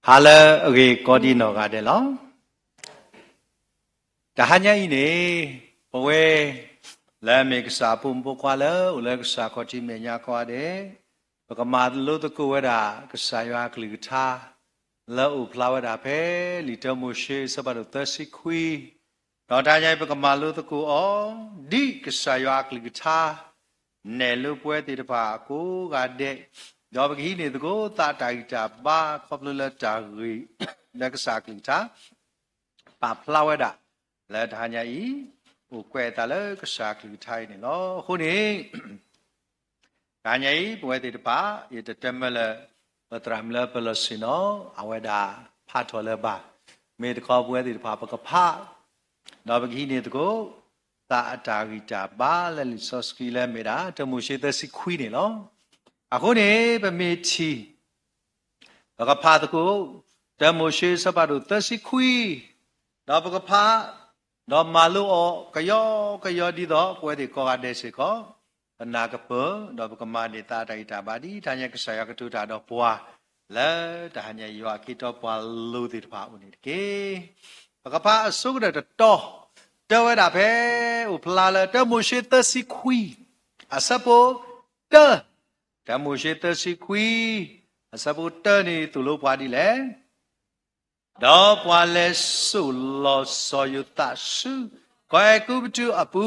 ဟါလၢအဂ့ၤကိးဒံနီၢ်ဂၤဒဲးလီၤ. တဟါညါအံၤန့ၣ် ပဝဲ လၢအမ့ၢ်ကစၢ်အဖိမုၣ်ဖိခွါလၢအိၣ်လၢကစၢ်ခီၣ်ထံးမဲာ်ညါကိးဂၤဒဲး ပကမၤလိသကိးဝဲဒၣ် ကစၢ်ယွၤအကလုၢ်ကထါ လၢအိၣ်ဖျါဝဲဒၣ်ဖဲ လံာ်တၢမိၤၡ့ အဆၢဖးဒိၣ်သၢဆံခွံ ဒီးတဟါညါအံၤ ပကမၤလိသကိးအီၤ ဒ်ကစၢ်ယွၤအကလုၢ်ကထါ နဲၣ်လိပဝဲသ့ၣ်တဖၣ်ကိးဂၤဒဲး, ဒီးပကဟံးန့ၢ်သကိး သးအတၢ်ဂံၢ်တၢ်ဘါ ခီဖျိလၢတၢ်ဂ့ၢ် လၢကစၢ်အကလုၢ်ကထါ ပာ်ဖျါဝဲဒၣ် လၢတဟါညါအံၤ အိၣ်ကွဲးအသးလၢကစၢ်အကလုၢ်ကထါအံၤန့ၣ်လီၤ. အဃိန့ၣ် တဟါညါအံၤ ပဝဲသ့ၣ်တဖၣ် ယတတဲမၢလၢ ပသရၣ်မုၣ်လၢပလီၢ်ဆ့ၣ်နီၤ အဝဲဒၣ်ဖးထီၣ်လၢၤဘၣ်. မ့ၢ်တခီပဝဲသ့ၣ်တဖၣ် ပကဖး ဒီးပကဟံးန့ၢ်သကိး သးအတၢ်ဂံၢ်တၢ်ဘါလၢလံာ်စီဆှံလၢမ့ၢ်ဒၣ် တၢမိၤၡ့သၢဆံခွံန့ၣ်လီၤ. အဃိန့ၣ် ပမ့ၢ်ထံၣ် ပကဖးသကိး တၢမိၤၡ့အဆၢဖးဒိၣ်သၢဆံခွံ, ဒီးပကဖး ဒီးမၤလိအီၤ ကယီကယီဒ်သိး ပဝဲသ့ၣ်ကိးဂၤဒဲးစ့ၢ်ကီး ပနၢ်ကပၢၢ် ဒီးပကမၤန့ၢ်သးအတၢ်ဂံၢ်တၢ်ဘါ ဒ်တဟါညါကစၢ်ယွၤကတိၤတၢ်ဒီးပှၤ လၢတဟါညါယွၤအခ့အတီပှၤလိၤသ့ၣ်တဖၣ်အအိၣ်န့ၣ်တက့ၢ်. ပကဖးအဆိကတၢၢ်တတီၤ တဲဝဲဒၣ်ဖဲ အိၣ်ဖျါလၢတၢမိၤၡ့သၢဆံခွံ အဆၢဖိတၢ, တၢမိၤၡ့သၢဆံခွံ အဆၢဖိတၢန့ၣ် သိၣ်လိပှၤဒ်လဲၣ်. ဒီးပှၤလဲၤစိာ်လီၤစီၤယိၤသးဆူ ကီၢ်အဲၤကူပတူးအပူ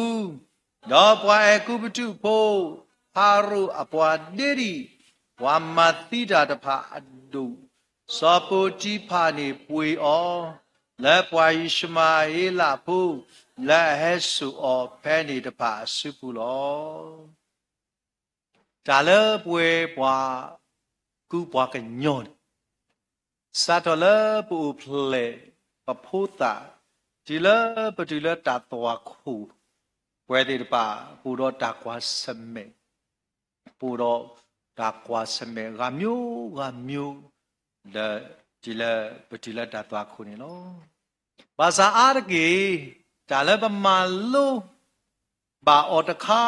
ၤ, ဒီးပှၤအဲၤကူပတူးဖိ ဖၤရိၤအပှၤဒ့ဒံၣ် ပှၤမၤသံတၢ်တဖၣ်အဒိၣ်, စီၤပီတံဖၤန့ၣ်ပှ့ၤအီၤ လၢပှၤအံၣ်ၡမၤဧ့လးဖိ လၢအဟဲစိာ်အီၤဖဲန့ၣ်တဖၣ်အစုပူၤလီၤ. တၢ်လၢပဝဲပှၤကူပှၤကညီန့ၣ် စးထီၣ်လၢပအိၣ်ဖျဲၣ်ပဖိသၣ် တုၤလၢပတုၤလၢတၢ်သွၣ်ခိၣ် ပဝဲသ့ၣ်တဖၣ် ပအိၣ်ဒီးတၢ်ကွၢ်ဆၢၣ်မဲာ်, ပအိၣ်ဒီးတၢ်ကွၢ်ဆၢၣ်မဲာ် ဂၤမျိုးဂၤမျိုး ဒီးတုၤလၢပတုၤလၢတၢ်သွၣ်ခိၣ်န့ၣ်လီၤ. ဘၣ်ဆၣ်အါတက့ၢ် တၢ်လၢပမၤလိ ဘၣ်အီၤတခါ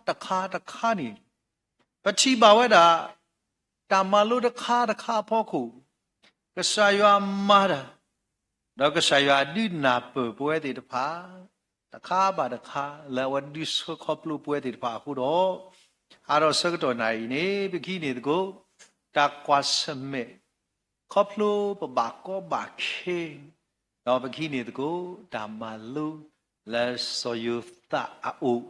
တခါတခါန့ၣ် ပထံၣ်ဘၣ်ဝဲဒၣ် တၢ်မၤလိတခါတခါအဖီခိၣ် ကစၢ်ယွၤမၤတၢ် ဒီးကစၢ်ယွၤဒုးနၢ်ပၢၢ်ပဝဲသ့ၣ်တဖၣ် တခါဘၣ်တခါ လၢအဝဲဒုးဆှၢခီဖျိပဝဲသ့ၣ်တဖၣ်အဃိဒီး အါထီၣ်ဆၢကတီၢ်နၤအံၤန့ၣ် ပကဟံးန့ၢ်သကိး တၢ်ကွၢ်ဆၢၣ်မဲာ် ခီဖျိပဘၣ်ကီဘၣ်ခဲ ဒီးပကဟံးန့ၢ်သကိး တၢ်မၤလိ လၢစီၤယိၤသးအအိၣ်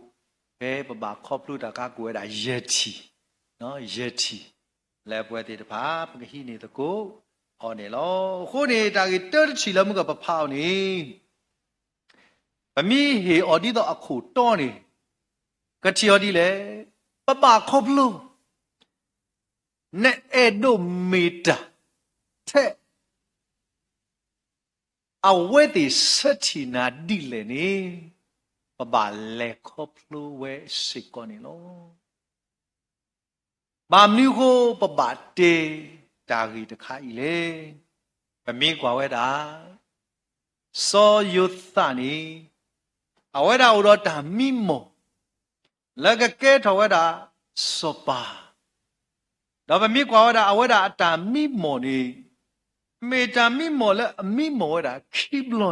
ဖဲပဘၣ်ခီဖျိတၢ်ကါကိးဝဲဒၣ် ယဲၢ်ထံၣ်, ယဲၢ်ထံၣ် လၢပဝဲသ့ၣ်တဖၣ် ပကဟံးန့ၢ်သကိးအီၤန့ၣ်လီၤ. အဃိန့ၣ် တၢ်ဂ့ၢ်တၢတထံၣ်လၢမုၢ်ကပဖးအီၤန့ၣ် ပမ့ၢ်ဟ့ၣ်အီၤဒ်သိးအခိၣ်တီန့ၣ် ကထံၣ်အီၤဒ်လဲၣ်, ပဘၣ်ခီဖျိ နအဲၣ်ဒိးမ့ၢ်တၢ် ထဲ အဝဲသ့ၣ်ဆၢထံၣ်နၤဒ်လဲၣ်န့ၣ် ပဘၣ်လဲၤခီဖျိဝဲစ့ၢ်ကီးန့ၣ်လီၤ. ဘၣ်မနုၤအဃိ ပဘၣ်တဲတၢ်ဂ့ၢ်တခါအံၤလဲၣ်. ပမ့ၢ်ကွၢ်ဝဲဒၣ် စီၤယိၤသးန့ၣ် အဝဲဒၣ်အိၣ်ဒီးတၢ်မံမီၢ် လၢကကဲထီၣ်ဝဲဒၣ်စီၤပၤ, ဒီးပမ့ၢ်ကွၢ်ဝဲဒၣ် အဝဲဒၣ်အတၢ်မံမီၢ်န့ၣ် မ့ၢ်တၢ်မံမီၢ်လၢအမံမီၢ်ဝဲဒၣ်ခံဘျီညါ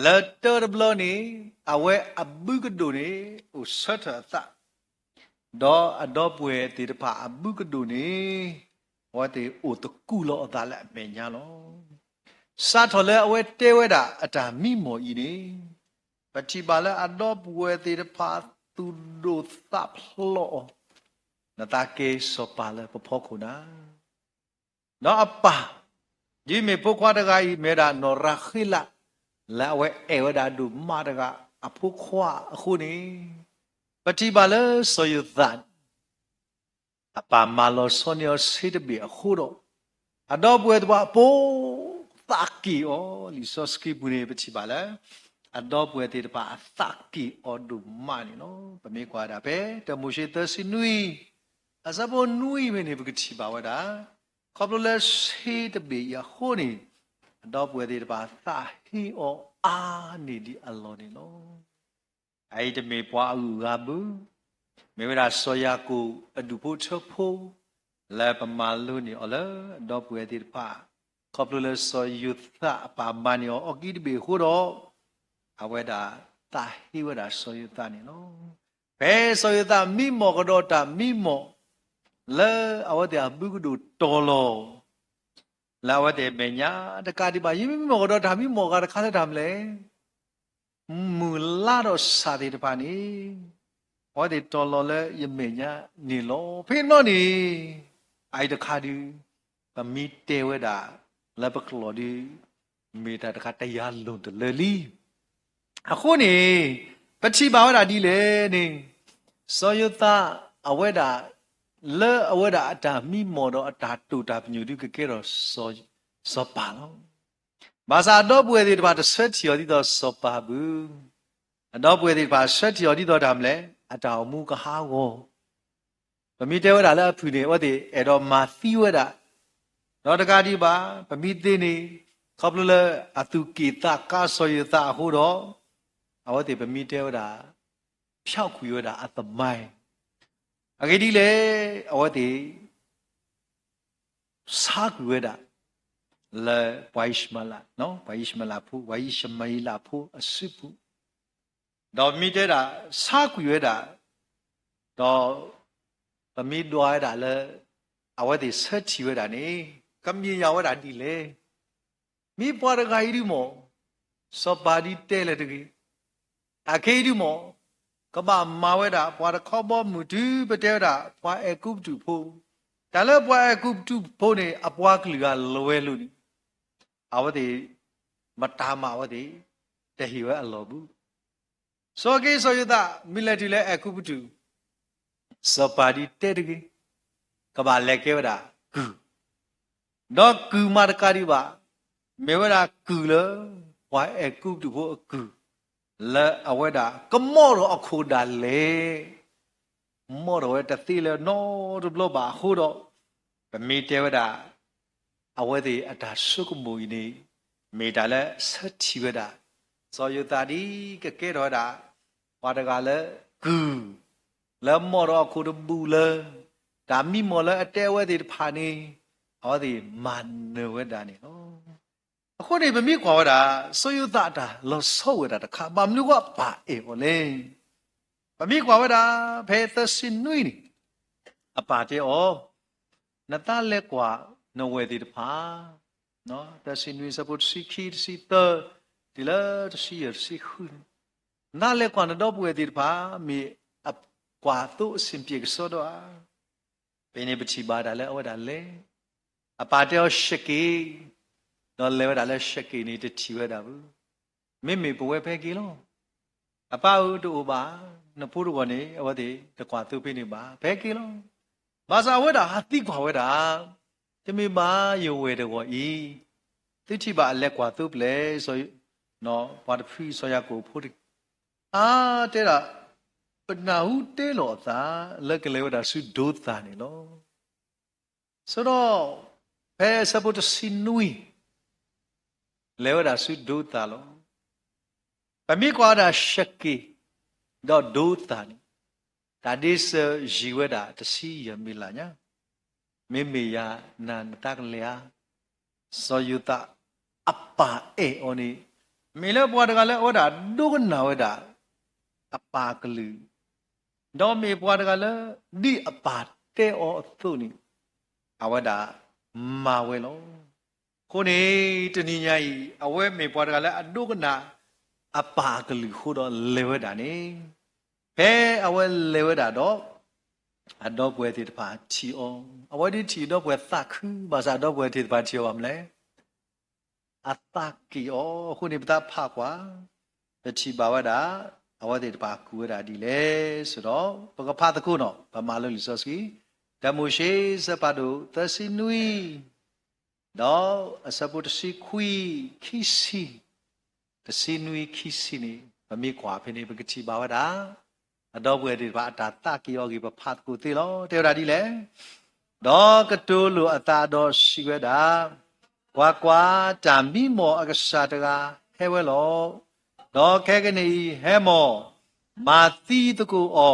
လၢတၢတဘျီန့ၣ် အဝဲအဘုကဒိၣ်န့ၣ် အိၣ်ဆၢထၢၣ်အသး, ဒီးအဒီပုၢ်ဝဲၢ်သ့ၣ်တဖၣ်အဘုကဒိၣ်န့ၣ် အဝဲသ့ၣ်အိၣ်သကူးလီၤအသးလၢအမဲာ်ညါလီၤ. စးထီၣ်လၢအဝဲတဲဝဲဒၣ်အတၢ်မံမီၢ်အံၤန့ၣ် ပထံၣ်ဘၣ်လၢအဒီပုၢ်ဝဲၢ်သ့ၣ်တဖၣ်သူၣ်ဒိၣ်သးဖျိးအီၤ, နသးကဲစီၤပၤလၢပဖီခိၣ်နၤ ဒီးအပၢ် ဒ်မ့ၢ်ဖိခွါတဂၤအံၤ မ့ၢ်ဝဲဒၣ်နီၢ်ရၤဃ့လး လၢအဝဲအဲၣ်ဝဲဒၣ်ဒိၣ်မးတဂၤ အဖိခွါအဃိန့ၣ် ပထံၣ်ဘၣ်လၢစီၤယိၤသး အပၢ်မၤလီၤဆီန့ၢ်အီၤဆ့တဘ့ၣ်အဃိဒီး အဒီပုၢ်ဝဲၢ်သ့ၣ်တဖၣ်အပိာ်သးက့ၣ်အီၤ, လံာ်စီဆှံပူၤန့ၣ် ပထံၣ်ဘၣ်လၢ အဒီပုၢ်ဝဲၢ်သ့ၣ်တဖၣ်အသးက့ၣ်အီၤဒိၣ်မးန့ၣ်လီၤ. ပမ့ၢ်ကွၢ်ဒၣ်ဖဲ တၢမိၤၡ့သၢဆံနွံ အဆၢဖိနွံဖဲန့ၣ် ပကထံၣ်ဘၣ်ဝဲဒၣ် ခီဖျိလၢဆ့တဘ့ၣ်အံၤအဃိန့ၣ် အဒီပုၢ်ဝဲၢ်သ့ၣ်တဖၣ်သးဟ့အီၤအါန့ၢ်ဒံးအလီၢ်န့ၣ်လီၤ. အအံၤတမ့ၢ်ပှၤအဂုၤအဂၤဘၣ်, မ့ၢ်ဝဲဒၣ်စီၤယၤကိာ်အဒူၣ်ဖိထၢဖိ, လၢပမၤလိန့ၢ်အီၤလၢအဒီပုၢ်ဝဲၢ်သ့ၣ်တဖၣ်, ခီဖျိလၢစီၤယိၤသးအပၢ်မၤန့ၢ်အီၤအီၣ်ကံတဘ့ၣ်အဃိဒီး, အဝဲဒၣ်သးဟ့ဝဲဒၣ်စီၤယိၤသးန့ၣ်လီၤ. ဖဲစီၤယိၤသးမံမီၢ်ကဒီးတၢ်မံမီၢ် လၢအဝဲသ့ၣ်အဘုကဒိၣ်တီၤလီၤ လၢအဝဲသ့ၣ်မဲာ်ညါတကးဒံးဘၣ် ယမံမီၢ်ကဒီးတၢ်မံမီၢ်အဂၤတခါလၢတၢ်မနုၤလဲၣ်. မုၢ်လါဒီးဆၣ်သ့ၣ်တဖၣ်န့ၣ် အဝဲသ့ၣ်တီၤလီၤလၢယမဲာ်ညါန့ၣ်လီၤ. ဖဲန့ၣ်ဘျီန့ၣ် အအံၤတခါဒုး ပမ့ၢ်တဲဝဲဒၣ်လၢပကျိာ်ဒုး မ့ၢ်တၢ်တခါတယၤလိၤတလၢလံ. အဃိန့ၣ် ပထံၣ်ဘၣ်ဝဲဒၣ်ဒ်လဲၣ်န့ၣ်, စီၤယိၤသးအဝဲဒၣ် လၢအဝဲဒၣ်အတၢ်မံမီၢ်ဒီးအတၢ်တိာ်တၢ်ပညိၣ်ဒုးကကဲထီၣ်စီၤပၤလီၤ. ဘၣ်ဆၣ်အဒီပုၢ်ဝဲၢ်သ့ၣ်တဖၣ်တဆၢထံၣ်အီၤဒ်သိးစီၤပၤဘၣ်. အဒီပုၢ်ဝဲၢ်သ့ၣ်တဖၣ်ဆၢထံၣ်အီၤဒ်သိးတၢ်မနုၤလဲၣ်, အတၢ်အိၣ်မူကဟးဂီၤ ပမ့ၢ်တဲဝဲဒၣ်လၢအဖုၣ်န့ၣ် အဝဲသ့ၣ်အဲၣ်ဒိးမၤသံဝဲဒၣ်, ဒီးတကးဒံးဘၣ် ပမ့ၢ်သ့န့ၣ် ခီဖျိလၢအသူၣ်က့ၣ်သးကါစီၤယိၤသးအဃိဒီး အဝဲသ့ၣ်ပမ့ၢ်တဲဝဲဒၣ် ဖျောက်ကွယ်ဝဲဒၣ်အသမိုင်း, အဂ့ၢ်ဒ်လဲၣ် အဝဲသ့ၣ် ဆါကွံာ်ဝဲဒၣ် လၢပှၤအံၣ်ၡမၤလး, ပှၤအံၣ်ၡမၤလးဖိ, ပှၤအံၣ်ၡမၤအ့လးဖိအစုပူၤ, ဒီးမ့ၢ်တဲဒၣ် ဆါကွံာ်ဝဲဒၣ်, ဒီး ပမ့ၢ်ဒွးဝဲဒၣ်လၢ အဝဲသ့ၣ်ဆၢထံၣ်ဝဲဒၣ်န့ၣ် ကမျၢၢ်ယၤဝဲဒၣ်ဒ်လဲၣ်. မ့ၢ်ပှၤတဂၤအံၤဒုးမ့ၢ် စီၤပၤဒုးတဲလၢၤတဂ့ၤ. အခဲအံၤဒုးမ့ၢ် ကဘၣ်မၤဝဲဒၣ်ပှၤတခီဘီမုၢ်တုၤပတဲဝဲဒၣ် ပှၤအဲၤကူပတူးဖိ, တၢ်လၢပှၤအဲၤကူပတူးဖိန့ၣ် အပှၤကလုာ်ဂၤလဲၤဝဲလိာ်န့ၣ် အဝဲသ့ၣ် မတၤမၤအဝဲသ့ၣ် တဟ့ၣ်ဝဲအလီၢ်ဘၣ်. စီၤက့စီၤယိၤသး မ့ၢ်လဲၤတုၤလၢအဲၤကူပတူး, စီၤပၤဒုးတဲတဂ့ၤ, ကဘၣ်လဲၤကဲဝဲဒၣ်ကုၢ်, ဒီးကုၢ်မးတကးဒံးဘၣ်, မ့ၢ်ဝဲဒၣ်ကုၢ်လၢ ပှၤအဲၤကူပတူးဖိအကုၢ်, လၢအဝဲဒၣ်ကမီၣ်ထီၣ်အခိၣ်ဒၣ်လဲာ် မီၣ်ထီၣ်ဝဲတသ့လၢၤနီတဘျီဘၣ်အဃိဒီး, ပမ့ၢ်တဲဝဲဒၣ် အဝဲသ့ၣ်အတၢ်ဆိကမိၣ်အံၤန့ၣ် မ့ၢ်တၢ်လၢဆၢထံၣ်ဝဲဒၣ် စီၤယိၤသးဒ်ကကဲထီၣ်ဝဲဒၣ် ပှၤတဂၤလၢကုၢ်, လၢမီၣ်ထီၣ်အခိၣ်တဘူၣ်လၢ တၢ်မံမီၢ်လၢအတဲအဝဲသ့ၣ်တဖၣ်န့ၣ် အဝဲသ့ၣ်မၤနၢၤဝဲဒၣ်န့ၣ်လီၤ. အဃိန့ၣ် ပမ့ၢ်ကွၢ်ဝဲဒၣ် စီၤယိၤသးအတၢ်လီၤဆီဝဲဒၣ်တခါ ဘၣ်မနုၤဃိအပၢ်အဲၣ်အီၤလဲၣ်. ပမ့ၢ်ကွၢ်ဝဲဒၣ် ဖဲသၢဆံနွံန့ၣ် အပၢ်တဲအီၤ, နသးလဲၤကွၢ်နဝဲၢ်သ့ၣ်တဖၣ်, သၢဆံနွံအဆၢဖိတဆံခံ တဆံသၢ တုၤလၢတဆံယဲၢ်တဆံဃုန့ၣ်, နသးလဲၤကွၢ်နဒီပုၢ်ဝဲၢ်သ့ၣ်တဖၣ် မ့ၢ်အကွၢ်သိအဆင်ပြေကစီဒီဧါ. ဖဲန့ၣ်ပထံၣ်ဘၣ်တၢ်လၢအဝဲဒၣ်လဲၤ, အပၢ်တဲအီၤရှက့ၣ်, ဒီးလဲၤဝဲဒၣ်လၢရှက့ၣ်န့ၣ်တထံၣ်ဝဲဒၣ်ဘၣ်. မ့မ့ၢ်ပဝဲဖဲက့ၤလီၤ. အပၢ်ဧၢတအိၣ်ဘၣ်, နဖိတဂီၢ်န့ၣ် အဝဲသ့ၣ်တကွၢ်သိဖဲန့ၣ်ဘၣ်, ဖဲက့ၤလီၤ. ဘၣ်ဆၣ်အဝဲဒၣ်ဟးသံကွၢ်ဝဲဒၣ်, တမ့ၢ်ဘၣ်ယဝဲၢ်တဂီၢ်အံၤ, သုထံၣ်ဘၣ်အလဲၤကွၢ်သိပျဲၢ် ပှၤတဖုစီၤယၤကိာ်ဖိတဂ့ၤ. အါတဲဒၣ်, ပနၢ်ဟူတဲလီၤအသး လၢကလဲၤဝဲဒၣ်ဆူဒိသၤန့ၣ်လီၤ. ဆိဒီး ဖဲအဆၢဖိတဆံနွံ လဲၤဝဲဒၣ်ဆူဒိသၤလီၤ. ပမ့ၢ်ကွၢ်ဝဲဒၣ်ရှက့ၣ် ဒီးဒိသၤန့ၣ် တၢ်ဒ့စၢၤယံၤဝဲဒၣ်တဆံယဲၢ်မံးလးညါ, မ့မ့ၢ်ယၤနၤနသးကလဲၤဧါ. စီၤယိၤသးအပၢ်အဲၣ်အီၤန့ၣ် မ့ၢ်လၢပှၤတဂၤလၢအဝဲဒၣ်ဒိကနၣ်ဝဲဒၣ် အပၢ်ကလုၢ် ဒီးမ့ၢ်ပှၤတဂၤလၢ ဒ်အပၢ်တဲအီၤအသိးန့ၣ် အဝဲဒၣ်မၤဝဲလီၤ. အဃိန့ၣ် တနံၤညါအံၤ အဝဲမ့ၢ်ပှၤတဂၤလၢအဒိကနၣ် အပၢ်အကလုၢ်အဃိဒီးလဲၤဝဲဒၣ်န့ၣ်, ဖဲအဝဲလဲၤဝဲဒၣ်ဒီး အဒီပုၢ်ဝဲၢ်သ့ၣ်တဖၣ်ထံၣ်အီၤ, အဝဲဒၣ်ထံၣ်အဒီပုၢ်ဝဲၢ်သးခု, ဘၣ်ဆၣ်အဒီပုၢ်ဝဲၢ်သ့ၣ်တဖၣ်ထံၣ်အီၤဘၣ်မနုၤလဲၣ် အသးက့ၣ်အီၤ. အဃိန့ၣ် ပသးဖးကွၢ်, ပထံၣ်ဘၣ်ဝဲဒၣ် အဝဲသ့ၣ်တဖၣ်ကူၣ်ဝဲဒၣ်ဒ်လဲၣ်. ဆိဒီး ပကဖးသကိးနီၤ, ပမၤလိလံာ်စီဆှံ, တၢမိၤၡ့ အဆၢဖးဒိၣ် သၢဆံနွံ ဒီးအဆၢဖိတဆံခွံ, ခံဆံ, တဆံနွံ ခံဆံန့ၣ် ပမ့ၢ်ကွၢ်ဖဲန့ၣ် ပကထံၣ်ဘၣ်ဝဲဒၣ် အဒီပုၢ်ဝဲၢ်သ့ၣ်တဖၣ်အတၢ်သးက့ၣ်အီၤအဂ့ၢ် ပဖးသကိးသ့လီၤ. တဲဝဲဒၣ်ဒ်လဲၣ်, ဒီးကတိၤလိာ်အသးဒီးစံးဝဲဒၣ်, ကွၢ်ကွၢ်, တၢ်မံမီၢ်အကစၢ်တဂၤဟဲဝဲလီၤ. ဒီးခဲကနံၣ်အံၤဟဲမီၢ်, မၤသံသကိးအီ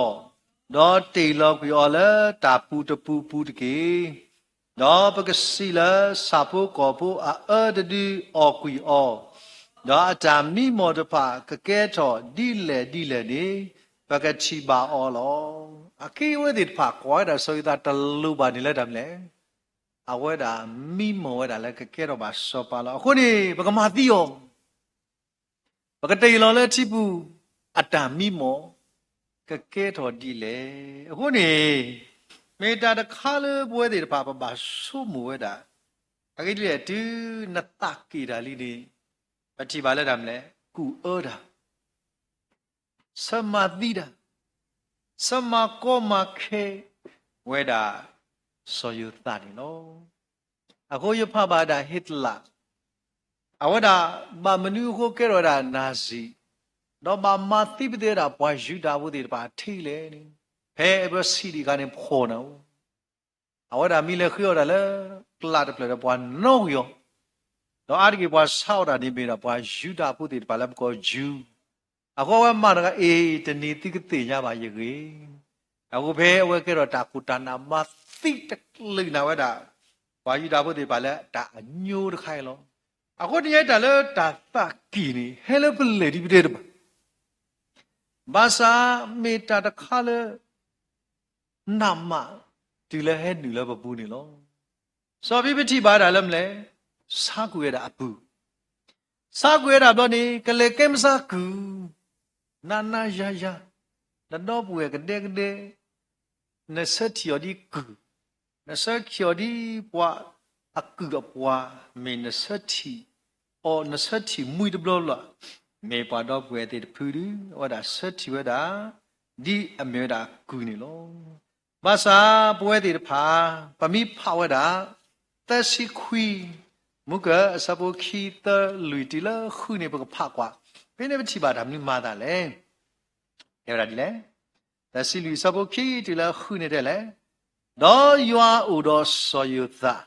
ၤ, ဒီးတ့ၢ်လီၤကွံာ်အီၤလၢတၢ်ပူၤတပူၤပူၤတက့ၢ်. ဒီးပကစံးလၢဆၣ်ဖိကီၢ်ဖိအအၢတဒုအီၣ်ကွံာ်အီၤ, ဒီးအတၢ်မံမီၢ်တဖၣ်ကကဲထီၣ်ဒ်လဲၣ်ဒ်လဲၣ်န့ၣ် ပကထံၣ်ဘၣ်အီၤလီၤ. အက့အဝဲသ့ၣ်တဖၣ်ကွၢ်ဝဲဒၣ်စီၤယိၤသးတလိၣ်ဘၣ်န့ၣ်လၢတၢ်မနုၤလဲၣ်, အဝဲဒၣ်မံမီၢ်ဝဲဒၣ်လၢကကဲထီၣ်ဘၣ်စီၤပၤလီၤ. အဃိန့ၣ် ပကမၤသံအီၤ ပကတ့ၢ်လီၤလၢထံပူၤ, အတၢ်မံမီၢ်ကကဲထီၣ်ဒ်လဲၣ်. အဃိန့ၣ် မ့ၢ်တၢ်တခါလၢပဝဲသ့ၣ်တဖၣ်ပဘၣ်ဆိကမိၣ်ဝဲဒၣ်, အဂ့ၢ်ဒ်လဲၣ် တုၤနသးက့ၣ်တၢ်လံန့ၣ် ပထံၣ်ဘၣ်လၢတၢ်မနုၤလဲၣ်, ကူၣ်အၢတၢ် ဆၢမၤသံတၢ်, ဆၢမၤကီမၤခဲဝဲဒၣ်စီၤယိၤသးန့ၣ်လီၤ. အဃိယဖးဘၣ်ဒၣ် Hitler အဝဲဒၣ်ဘၣ်မနုၤအဃိကဲထီၣ်ဝဲဒၣ် Nazi, ဒီးဘၣ်မၤသံပသ့ဝဲဒၣ်ပှၤယူဒၤဖိသ့ၣ်တဖၣ်ထဲလဲၣ်န့ၣ်, ဖဲအ့ဖြ့စံးဒံးအခါန့ၣ် ဖီၣ်နၤဧိၤ အဝဲဒၣ်မ့ၢ်လဲၤဃ့အီၣ်တၢ်လၢကျးတဖျၢၣ်ဒီးပှၤနီၣ်ဂံၢ်အီၤ, ဒီးအါတက့ၢ်ပှၤဆါအီၣ်တၢ်န့ၣ်မ့ၢ်ဒၣ်ပှၤယူဒၤဖိသ့ၣ်တဖၣ်လၢပကိး Jew, အဃိအဝဲမၤတဂၤအံၤ တန့ၢ်သုကသ့ၣ်ညါဘၣ်ယဂ့ၢ်. အဃိဖဲအဝဲကဲထီၣ်တၢ်ခိၣ်တၢ်နၢ်မၤသံတကလုာ်နၤဝဲဒၣ် ပှၤယူဒၤဖိသ့ၣ်တဖၣ်လၢတၢ်အညိတခါအံၤလီၤ. အဃိတနံၤအံၤတၢ်လၢတၢ်သးက့ၣ်န့ၣ် ဟဲလၢပလဲၢ်ဒ်ပတဲတဘၣ် ဘၣ်ဆၣ်မ့ၢ်တၢ်တခါလၢ နးမး တုၤလၢဟဲနုာ်လၢပပူၤန့ၣ်လီၤ. စီၤပံပထံၣ်ဘၣ်ဒၣ်လၢမနုၤလဲၣ်, ဆါကွံာ်ဝဲဒၣ်အပုၢ်, ဆါကွံာ်ဝဲဒၣ်ဘျီန့ၣ် ကလဲၤကဲမဆါကုၢ်, နးနးယၤယၤ, နဒီပုၢ်ဝဲၢ်ကဒဲကဒဲ နဆၢထံၣ်အီၤဒ်ကုၢ်, နဆၢထံၣ်အီၤဒ်ပှၤအကုၢ်အပှၤ, မ့ၢ်နဆၢထံၣ်အီၤ နဆၢထံၣ်မှံတဘျီလီၤ. မ့ၢ်ပှၤဒီပုၢ်ဝဲၢ်သ့ၣ်တဖုဒုး အဝဲဒၣ်ဆၢထံၣ်ဝဲဒၣ် ဒ်အမ့ၢ်ဝဲဒၣ်ကုၢ်န့ၣ်လီၤ. ဘၣ်ဆၣ်ပဝဲသ့ၣ်တဖၣ် ပမ့ၢ်ဖးဝဲဒၣ် သၢဆံခွံ မူကၢၢ် အဆၢဖိခံ သၢ လွံၢ် တုၤလၢဃုန့ၣ် ပကဖးကွၢ်, ဖဲန့ၣ်ပထံၣ်ဘၣ်တၢ်မနုၤမၤသးလဲၣ်. တဲဝဲဒၣ်ဒ်လဲၣ်, သၢဆံလွံၢ် အဆၢဖိခံ တုၤလၢဃုန့ၣ်တဲလဲၣ်, ဒီးယွၤအိၣ်ဒီးစီၤယိၤသး,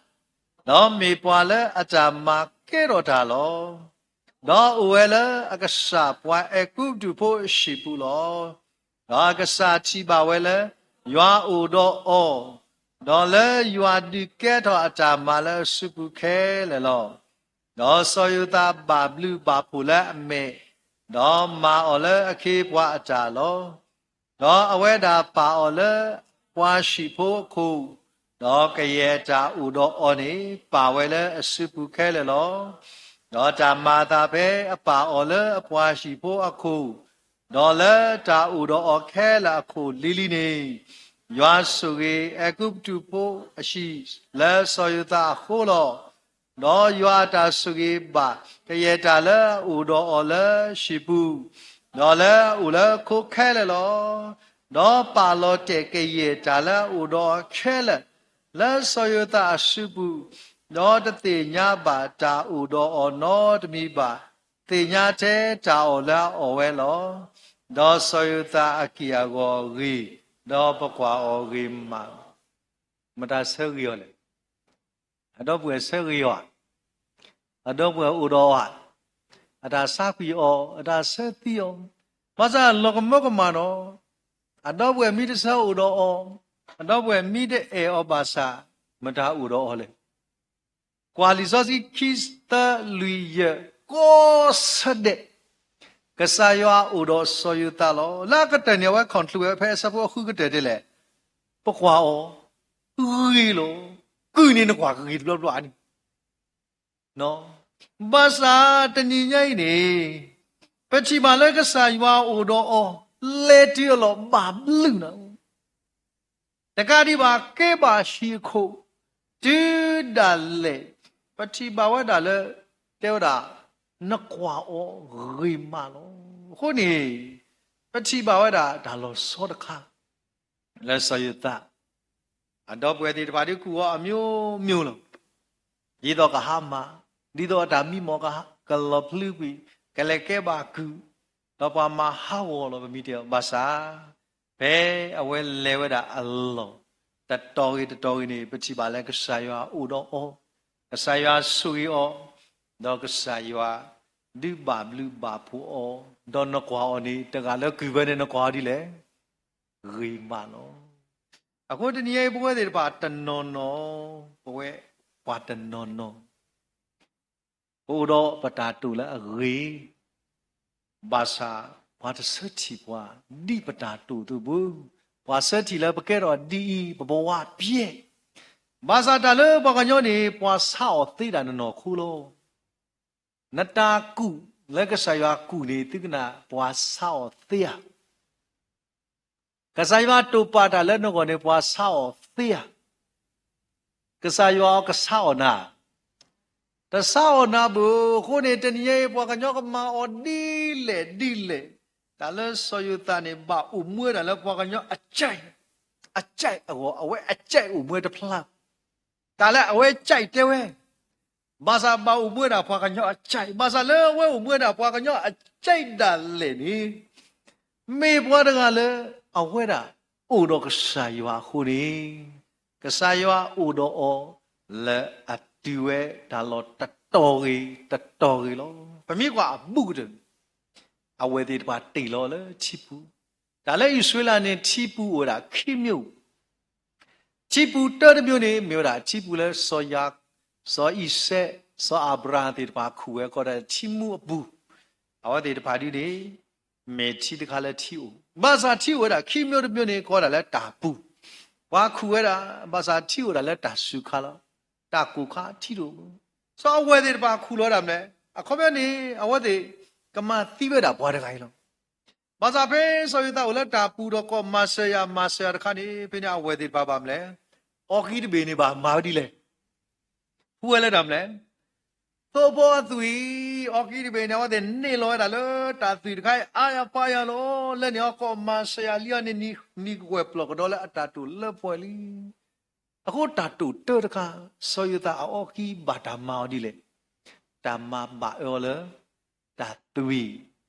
ဒီးမ့ၢ်ပှၤလၢအတၢ်မၤကဲထီၣ်တၢ်လီၤ. ဒီးအိၣ်ဝဲလၢအကစၢ်ပှၤအဲၤကူပတူးဖိအဟံၣ်ပူၤလီၤ. ဒီးအကစၢ်ထံၣ်ဘၣ်ဝဲလၢ ယွၤအိၣ်ဒီးအီၤ, ဒီးလၢယွၤဒုးကဲထီၣ်အတၢ်မၤလၢအစုပူၤခဲလၢာ်လီၤ. ဒီးစီၤယိၤသးဘၣ်ဘျုးဘၣ်ဖှိၣ်လၢအမဲာ်, ဒီးမၤအီၤလၢအခ့အပှၤအတၢ်လီၤ. ဒီးအဝဲဒၣ်ပာ်အီၤလၢပှၤဟံၣ်ဖိအခိၣ်, ဒီးကယဲၢ်တၢ်အိၣ်ဒီးအီၤန့ၣ် ပာ်ဝဲလၢအစုပူၤခဲလၢာ်လီၤ. ဒီးတၢ်မၤအသးဖဲအပာ်အီၤလၢအပှၤဟံၣ်ဖိအခိၣ်, ဒီးလၢတၢ်အိၣ်ဒီးအီၤခဲလၢာ်အခိၣ်လံၤလံၤန့ၣ်, ယွၤဆိၣ်ဂ့ၤအဲၤကူပတူးဖိအဟံၣ် လၢစီၤယိၤသးအဃိလီၤ. ဒီးယွၤအတၢ်ဆိၣ်ဂ့ၤဘၣ်ကယဲၢ်တၢ်လၢအအိၣ်ဒီးအီၤလၢဟံၣ်ပူၤ, ဒီးလၢအအိၣ်လၢခိခဲလၢာ်လီၤ. ဒီးပာ်လီၤတဲာ်ကယဲၢ်တၢ်လၢအအိၣ်ဒီးအီၤခဲလၢာ် လၢစီၤယိၤသးအစုပူၤ, ဒီးတသ့ၣ်ညါဘၣ်တၢ်အိၣ်ဒီးအီၤနီတမံၤဘၣ်, သ့ၣ်ညါထဲတၢ်အီၣ်လၢအအီၣ်ဝဲလီၤ. ဒီးစီၤယိၤသးအက့ၢ်အဂီၤဂ့ၤ, ဒီးပကွၢ်အီၤဂ့ၤမးလီၤ. မတၤဆၢဂ့ၤအီၤလဲၣ်. အဒီပုၢ်ဝဲၢ်ဆၢဂ့ၤအီၤဧါ, အဒီပုၢ်ဝဲၢ်အိၣ်ဒီးအီၤဧါ, အတၢ်ဆါကွံာ်အီၤ, အတၢ်ဆၢသံအီၤ, ဘၣ်ဆၣ်လီၤကမၢကမၣ်ဒီး အဒီပုၢ်ဝဲၢ်မ့ၢ်တဆၢအိၣ်ဒီးအီၤ, အဒီပုၢ်ဝဲၢ်မ့ၢ်တအဲၣ်အီၤဘၣ်ဆၣ် မတၤအိၣ်ဒီးအီၤလဲၣ်. ကွၢ်လံာ်စီဆှံခံ သၢ လွံၢ် ယဲၢ် ကိးဆၢဒဲး, ကစၢ်ယွၤအိၣ်ဒီးစီၤယိၤသးလီၤ. လၢအကတၢၢ်န့ၣ် အဝဲ conclude ဝဲဖဲအဆၢဖိအဃုကတၢၢ်ဒ်လဲၣ်, ပကွၢ်အီၤဂ့ၤလီၤ. ကုၢ်န့ၣ်နကွၢ်ကဂ့ၤတဘျီဘျီဧါန့ၣ် ဘၣ်ဆၣ်တနံၤညါအံၤန့ၣ် ပထံၣ်ဘၣ်လၢကစၢ်ယွၤအိၣ်ဒီးအီၤ လဲၤတုၤအလီၢ်ဘၣ်ဘျုးနၤ, တကးဒံးဘၣ်ကဲဘၣ်ဟံၣ်အခိၣ် တုၤဒၣ်လဲာ် ပထံၣ်ဘၣ်ဝဲဒၣ်လၢ တဲဝဲဒၣ် နကွၢ်အီၤဂ့ၤမးလီၤ. အဃိန့ၣ် ပထံၣ်ဘၣ်ဝဲဒၣ်တၢ်လီၤဆီတခါ လၢစီၤယိၤသး အဒီပုၢ်ဝဲၢ်သ့ၣ်တဖၣ်ဒုးကူၣ်အီၤအမျိုးမျိုးလီၤ. ဒ်သိးကဟါမၢ်, ဒ်သိးအတၢ်မံမီၢ်ကလီၤပျံၤကွံာ်, ကလဲၤကဲဘၣ်ကုၢ်, ဒီးပှၤမၤဟးဂီၤလီၤ ပမ့ၢ်တဲအီၤ ဘၣ်ဆၣ် ဖဲအဝဲလဲၤဝဲဒၣ်အလီၢ် တတီၤဂ့ၤတတီၤဂ့ၤန့ၣ် ပထံၣ်ဘၣ်လၢကစၢ်ယွၤအိၣ်ဒီးအီၤ, ကစၢ်ယွၤဆိၣ်ဂ့ၤအီၤ, ဒီးကစၢ်ယွၤဒုးဘၣ်ဘျုးဘၣ်ဖှိၣ်အီၤ, ဒီးနကွၢ်အီၤန့ၣ် တဂၤလၢကုၢ်ဖဲန့ၣ် နကွၢ်အီၤဒ်လဲၣ်, ဂ့ၤမးလီၤ. အဃိတနံၤအံၤ ပဝဲသ့ၣ်တဖၣ်တနီၤနီၤ, ပဝဲပှၤတနီၤနီၤ ပအိၣ်ဒီးပတၢ်တိာ်လၢအဂ့ၤ, ဘၣ်ဆၣ်ပှၤတဆၢထံၣ်ပှၤဒ်ပတၢ်တိာ်အသိးဘၣ်, ပှၤဆၢထံၣ်လၢပကဲထီၣ်ဒ်အံၤ ပဘဝပျဲ, ဘၣ်ဆၣ်တၢ်လၢပှၤကညီန့ၣ် ပှၤဆါအီၣ်သ့တၢ်နီၢ်နီၢ်အဃိလီၤ. နတၢ်ကူၣ်လၢကစၢ်ယွၤကူၣ်န့ၣ် သုကနၣ်ပှၤဆါအီၣ်သ့ဧါ. ကစၢ်ယွၤတိာ်ပာ်တၢ်လၢနဂီၢ်န့ၣ် ပှၤဆါအီၣ်သ့ဧါ. ကစၢ်ယွၤအီၤကဆါအီၣ်နၤ, တဆါအီၣ်နၤဘၣ်. အဃိန့ၣ် တနံၤအံၤ ပှၤကညီကမၤအီၤဒ်လဲၣ်ဒ်လဲၣ်, တၢ်လၢစီၤယိၤသးန့ၣ် ဘၣ်အိၣ်မူဝဲဒၣ်လၢပှၤကညီအကြိုက်, အကြိုက်အဂီၢ် အဝဲအကြိုက်အိၣ်မူဝဲတဖျါ, တၢ်လၢအဝဲကြိုက်တဲဝဲ ဘၣ်ဆၣ်ဘၣ်အိၣ်မူဝဲဒၣ်ပှၤကညီအကြိုက်, ဘၣ်ဆၣ်လၢအဝဲအိၣ်မူဝဲဒၣ်ပှၤကညီအကြိုက်ဒၣ်လဲာ်န့ၣ်, မ့ၢ်ပှၤတဂၤလၢအဝဲဒၣ်အိၣ်ဒီးကစၢ်ယွၤအဃိန့ၣ်, ကစၢ်ယွၤအိၣ်ဒီးအီၤလၢအတုၤဝဲတၢ်လီၢ်တတီၤဂ့ၤတတီၤဂ့ၤလီၤ. ပမ့ၢ်ကွၢ်အဘူးကတၢၢ်န့ၣ်, အဝဲသ့ၣ်တဖၣ်တ့ၢ်လီၤလၢထံပူၤ, တၢ်လၢအံၣ်စရ့လးန့ၣ် ထံပူၤအိၣ်ဝဲဒၣ်ခံမျိုး, ထံပူၤတၢတမျိုးန့ၣ် မ့ၢ်ဝဲဒၣ်ထံပူၤလၢစီၤယၤ, စီၤအံၤစဲး, စီၤအၤဘြၤဟၣ်သ့ၣ်တဖၣ်ခူၣ်ဝဲကိးဒၣ်ထံမူအပူၤ, အဝဲသ့ၣ်တဖၣ်ဒ်န့ၣ် မ့ၢ်ထံတခါလၢထံအိၣ်, ဘၣ်ဆၣ်ထံအိၣ်ဝဲဒၣ်ခံမျိုးတမျိုးန့ၣ် ကိးဒၣ်လၢတၢ်ပူၤ, ပှၤခူၣ်ဝဲဒၣ်, ဘၣ်ဆၣ်ထံအိၣ်ဒၣ်လၢတၢ်စူၤခါလီၤ, တၢ်ကိၢ်ခါထံတအိၣ်, စီၤအဝဲသ့ၣ်တဖၣ်ခူၣ်လီၤဒၣ်မလဲၣ်, အခီပညီန့ၣ် အဝဲသ့ၣ်ကမၤသံဝဲဒၣ်ပှၤတဂၤအံၤလီၤ. ဘၣ်ဆၣ်ဖဲစီၤယိၤသးအိၣ်လၢတၢ်ပူၤဒီးကိးမၤစၢၤယၤမၤစၢၤယၤတခါန့ၣ် ဖဲန့ၣ်အဝဲသ့ၣ်တဖၣ်ဘၣ်မလဲၣ်, အီကံတဘ့ၣ်န့ၣ်ဘၣ်မၤဝဲဒ်လဲၣ်, ဟူဝဲလၢတၢ်မလဲၣ်, သိဖိအသွံၣ်, အီကံတဘ့ၣ်န့ၣ် အဝဲသ့ၣ်န့ၢ်လီၤဝဲဒၣ်လၢတၢ်သွံၣ်တခါအံၤ အါယၤပၢယၤလီၤ, လၢန့ၣ်အကိးမၤစၢၤယၤလံအီၤန့ၣ် နံၤကဝဲၢ်ပျီၢ်ကဒီးလၢအတၢ်တိာ်လၢပှဲၤလံ အဃိတၢ်တိာ်တၢတခါ, စီၤယိၤသးအအီကံဘၣ်တၢ်မၤအီၤဒ်လဲၣ်, တၢ်မၤဘၣ်အၢအီၤလၢတၢ်သွံၣ်,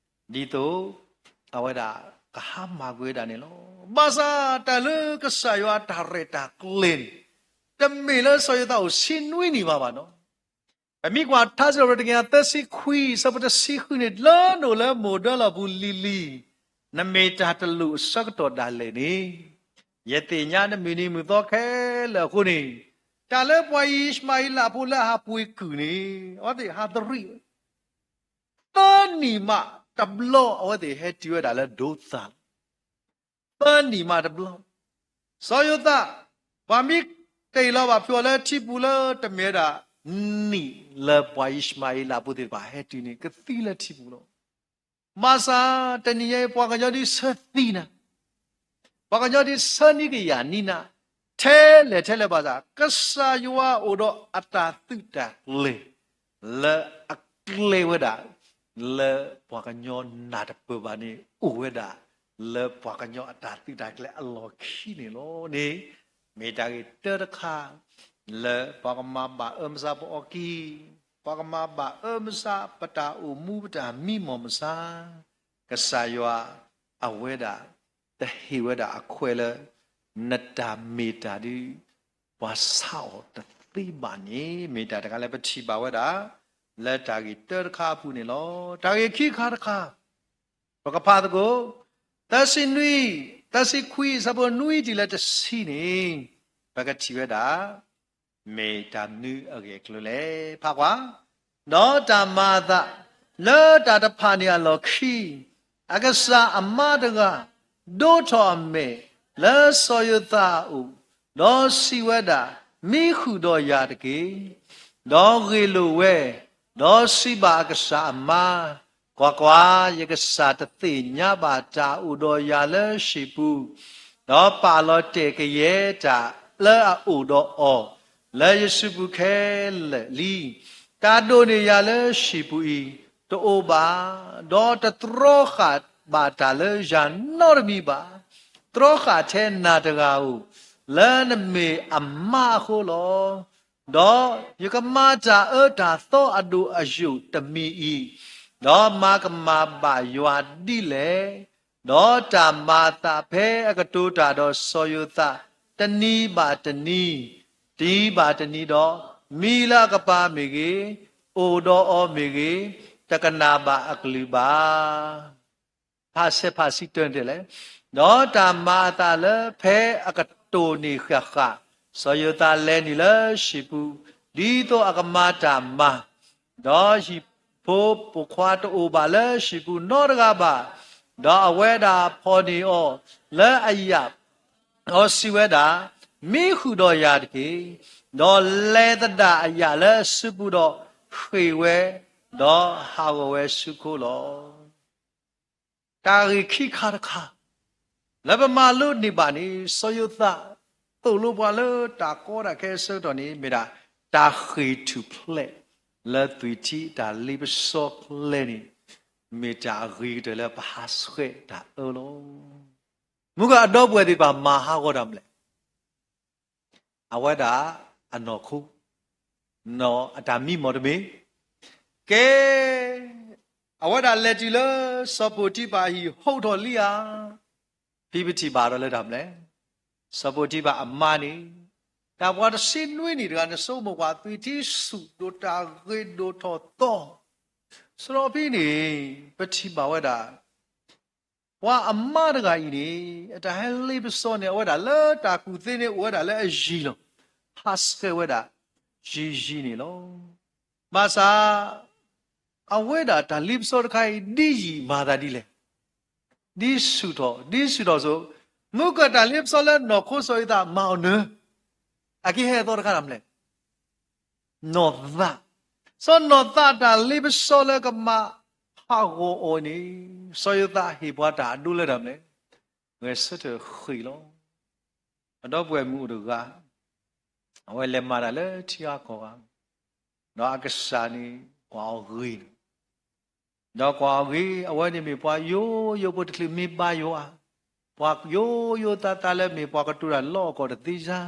ဒ်သိးအဝဲဒၣ်ကဟါမၢ်ကွံာ်ဝဲဒၣ်န့ၣ်လီၤ. ဘၣ်ဆၣ်တၢ်လၢကစၢ်ယွၤအတၢ်ရဲၣ်တၢ်ကျဲၤန့ၣ်, တမ့ၢ်လၢစီၤယိၤသးအိၣ်ဆံနွံနံၣ်ဘၣ်ဘၣ်နီၤ. ပမ့ၢ်ကွၢ်ထါစံးထီၣ်ပတြၢၤတကယၤသၢဆံခွံ အဆၢဖိတဆံဃုန့ၣ်, လၢနအိၣ်လၢမိၢ်ဒၢလီၢ်ပူၤလံၤလံၤ, နမ့ၢ်တၢ်တလိၣ်အဆၢကတီၢ်ဒၣ်လဲာ်န့ၣ်, ယသ့ၣ်ညါနမုၢ်နံၤမုၢ်သီခဲလၢာ်အဃိန့ၣ်, တၢ်လၢပှၤအံၣ်ၡမၤအ့လးဖိလၢအဟးပှ့ၤကုၢ်န့ၣ် အဝဲသ့ၣ်ဟးသရံးဝဲ သၢနံၣ်မးတဘျီအဝဲသ့ၣ်ဟဲတုၤဝဲဒၣ်လၢဒိသၣ်လီၤ. သၢနံၣ်မးတဘျီ, စီၤယိၤသး, ပှၤမ့ၢ်တ့ၢ်လီၤဘၣ်ဖုးအီၤလၢထံပူၤလၢတမ့ၢ်ဝဲဒၣ်နံၣ်လၢပှၤအံၣ်ၡမၤအ့လးဖိသ့ၣ်တဖၣ်ဟဲတုၤန့ၣ် ကသံလၢထံပူၤလီၤ. ဘၣ်ဆၣ်တနံၤညါအံၤ ပှၤကညီဒ်ဆၢသံနၤ ပှၤကညီဒ်ဆၢနံၣ်ကယၤနံၣ်နၤ, ထဲလဲၣ်ထဲလဲၣ်ဘၣ်ဆၣ် ကစၢ်ယွၤအိၣ်ဒီးအတၢ်သုးတၢ်ကျဲၤ လၢအကျဲဝဲဒၣ် လၢပှၤကညီနၢ်တပၢၢ်ဘၣ်န့ၣ် အိၣ်ဝဲဒၣ် လၢပှၤကညီအတၢ်သုးတၢ်ကျဲၤအလီၢ်ခံန့ၣ်လီၤန့ၣ်, မ့ၢ်တၢ်ဂ့ၢ်တၢတခါ လၢပှၤကမၤဘၣ်အၢမၤစၢၤပအီကံ, ပှၤကမၤဘၣ်အၢမၤစၢၤပတၢ်အိၣ်မူပတၢ်မံမီၢ်မဆါ, ကစၢ်ယွၤအဝဲဒၣ် တဟ့ၣ်ဝဲဒၣ်အခွဲးလၢ နတၢ်မ့ၢ်တၢ်ဒ် ပှၤဆါအီၣ်တသ့ဘၣ်န့ၣ် မ့ၢ်တၢ်တခါလၢပထံၣ်ဘၣ်ဝဲဒၣ် လၢတၢ်ဂ့ၢ်တၢတခါအပူၤန့ၣ်လီၤ. တၢ်ဂ့ၢ်ခံခါတခါ, ပကဖးသကိး သၢဆံနွံ, သၢဆံခွံ အဆၢဖိနွံတုၤလၢတဆံန့ၣ်, ပကထံၣ်ဝဲဒၣ် မ့ၢ်တၢ်မနုၤအဂ့ၢ်အကျိၤလဲၣ်. ဖးကွၢ်, ဒီးတၢ်မၤအသးလၢတၢ်တဖၣ်န့ၣ်အလီၢ်ခံ, အကစၢ်အမါတဂၤ ဒိးထီၣ်အမဲာ်လၢစီၤယိၤသးအအိၣ်, ဒီးစံးဝဲဒၣ်, မံဃုာ်ဒီးယၤတက့ၢ်. ဒီးဂ့ၢ်လိာ်ဝဲ, ဒီးစံးဘၣ်အကစၢ်အမါ, ကွၢ်ကွၢ်, ယကစၢ်တသ့ၣ်ညါဘၣ်တၢ်အိၣ်ဒီးယၤလၢဟံၣ်ပူၤ, ဒီးပာ်လီၤတဲာ်ကယဲၢ်တၢ်လၢအအိၣ်ဒီးအီၤ လၢယစုပူၤခဲလၢာ်လံ. တၢ်ဒိၣ်န့ၢ်ယၤလၢဟံၣ်ပူၤအံၤ တအိၣ်ဘၣ်, ဒီးတတြီဃာ်ဘၣ်တၢ်လၢယၤနီတမံၤဘၣ်. တြီဃာ်ထဲနၤတဂၤဧိၤ, လၢနမ့ၢ်အမါအဃိလီၤ. ဒီးယကမၤတၢ်အၢတၢ်သီအဒိၣ်အယိာ်တမံၤအံၤ, ဒီးမၤကမၣ်ဘၣ်ယွၤဒ်လဲၣ်. ဒီးတၢ်မၤအသးဖဲအကတိၤတၢ်ဒီးစီၤယိၤသး တနံၤဘၣ်တနံၤ, တနံၤဘၣ်တနံၤဒီး, မံလၢအကပၤမ့ၢ်ဂ့ၤ, အိၣ်ဒီးအီၤမ့ၢ်ဂ့ၤ, တကနၣ်ဘၣ်အကလုၢ်ဘၣ်. ဖးဆဲးဖးဆံတၢန့ၣ်လဲၣ်. ဒီးတၢ်မၤအသးလၢဖဲအက အဝဲဒၣ်တိၢ်န့ၢ်ဃၣ်ဃၣ်, စီၤယိၤသးလဲၤနုာ်လၢဟံၣ်ပူၤ ဒ်သိးအကမၤတၢ်မၤ, ဒီးဟံၣ်ဖိပိာ်ခွါတအိၣ်ဘၣ်လၢဟံၣ်ပူၤနီတဂၤဘၣ်. ဒီးအဝဲဒၣ်ဖီၣ်န့ၢ်အီၤလၢအယာ် ဒီးစံးဝဲဒၣ်, မံဃုာ်ဒီးယၤတက့ၢ်. ဒီးလဲၤသဒၣ်အယာ်လၢအစုပူၤဒီးဃ့ၢ်ဝဲ, ဒီးဟးဂီၤဝဲဆူခိၣ်လီၤ. တၢ်ဂ့ၢ်ခံခါတခါ လၢပမၤလိန့ၢ်ဘၣ်န့ၣ် စီၤယိၤသးသိၣ်လိပှၤလၢတၢ်ကီတၢ်ခဲအဆၢကတီၢ်န့ၣ် မ့ၢ်ဒၣ်တၢ်ဃ့ၢ်ထူၣ်ဖျဲးလၢသွံၣ်ထံ တၢ်လ့ပစီဖျဲးန့ၣ် မ့ၢ်တၢ်အဂ့ၤကတၢၢ်လၢပဟးဆှဲးတၢ်အၢလီၤ. မုၢ်ဂၤအဒီပုၢ်ဝဲၢ်သ့ၣ်တဖၣ်မၤဟးဂီၤတၢ်မနုၤလဲၣ်. အဝဲဒၣ်အနီၢ်ခိ နီၢ်အတၢ်မံမီၢ်တမ့ၢ်, ကဲ အဝဲဒၣ်လဲၤတုၤလၢစီၤပိၤတံဖၢ်အဟံၣ် ဟီထီၣ်လံဧါ. ဖဲပထံၣ်ဘၣ်ဒီးလၢတၢ်မနုၤလဲၣ်, စီၤပိၤတံဖၢ်အမါန့ၣ် တၢ်ပှၤတဆံနွံနံၣ်တဂၤ နဆိကမိၣ်ကွၢ် သွံၣ်ထံဆူၣ်ဒိၣ်တၢ်ဂ့ၤဒိၣ်ထီၣ်သီ, စရီဖံန့ၣ် ပထံၣ်ဘၣ်ဝဲဒၣ် ပှၤအမါတဂၤအံၤန့ၣ် အတၢ်ဟဲလ့ပစီန့ၣ် အဝဲဒၣ်လၢတၢ်ကူၣ်သ့န့ၣ် အိၣ်ဝဲဒၣ်လၢအယံၤလီၤ. ဟးဆှဲးဝဲဒၣ်ယံၤယံၤန့ၣ်လီၤ. ဘၣ်ဆၣ် အဝဲဒၣ်တၢ်လ့ပစီတခါအံၤ ဒ်ယံာ်မၤသးဒ်လဲၣ်, ဒ်ဆူၣ်ထီၣ် ဒ်ဆူၣ်ထီၣ်စိ, မုၢ်ကၢၢ်တၢ်လ့ပစီလၢနီၢ်ခိစီၤယိၤသးမၤအီၤနၢၤ, အကဟဲအသီတခါတၢ်မနုၤလဲၣ် နီၢ်သး, စီၤနီၢ်သးတၢ်လ့ပစီလၢကမၤဟးဂီၤအီၤန့ၣ် စီၤယိၤသးဟ့ၣ်ပှၤတၢ်အဒိလၢတၢ်မနုၤလဲၣ်, ဂဲၤဆၢထၢၣ်ဃ့ၢ်လီၤ. အဒီပုၢ်ဝဲၢ်မုၣ်အိၣ်တဂၤ, အဝဲလဲၤမၤတၢ်လၢထံအါကီၢ်ဂၤ, ဒီးအကစၢ်န့ၣ် ကွၢ်အီၤဂ့ၤန့ၣ် ဒီးကွၢ်အီၤဂ့ၤ အဝဲန့ၣ်မ့ၢ်ပှၤယိယိဖိတချုးမ့ၢ်ဘါယွၤ, ပှၤယိယိသးသးလၢမ့ၢ်ပှၤကတိၤတၢ်လီၢ်အကီၢ်တသ့စါ,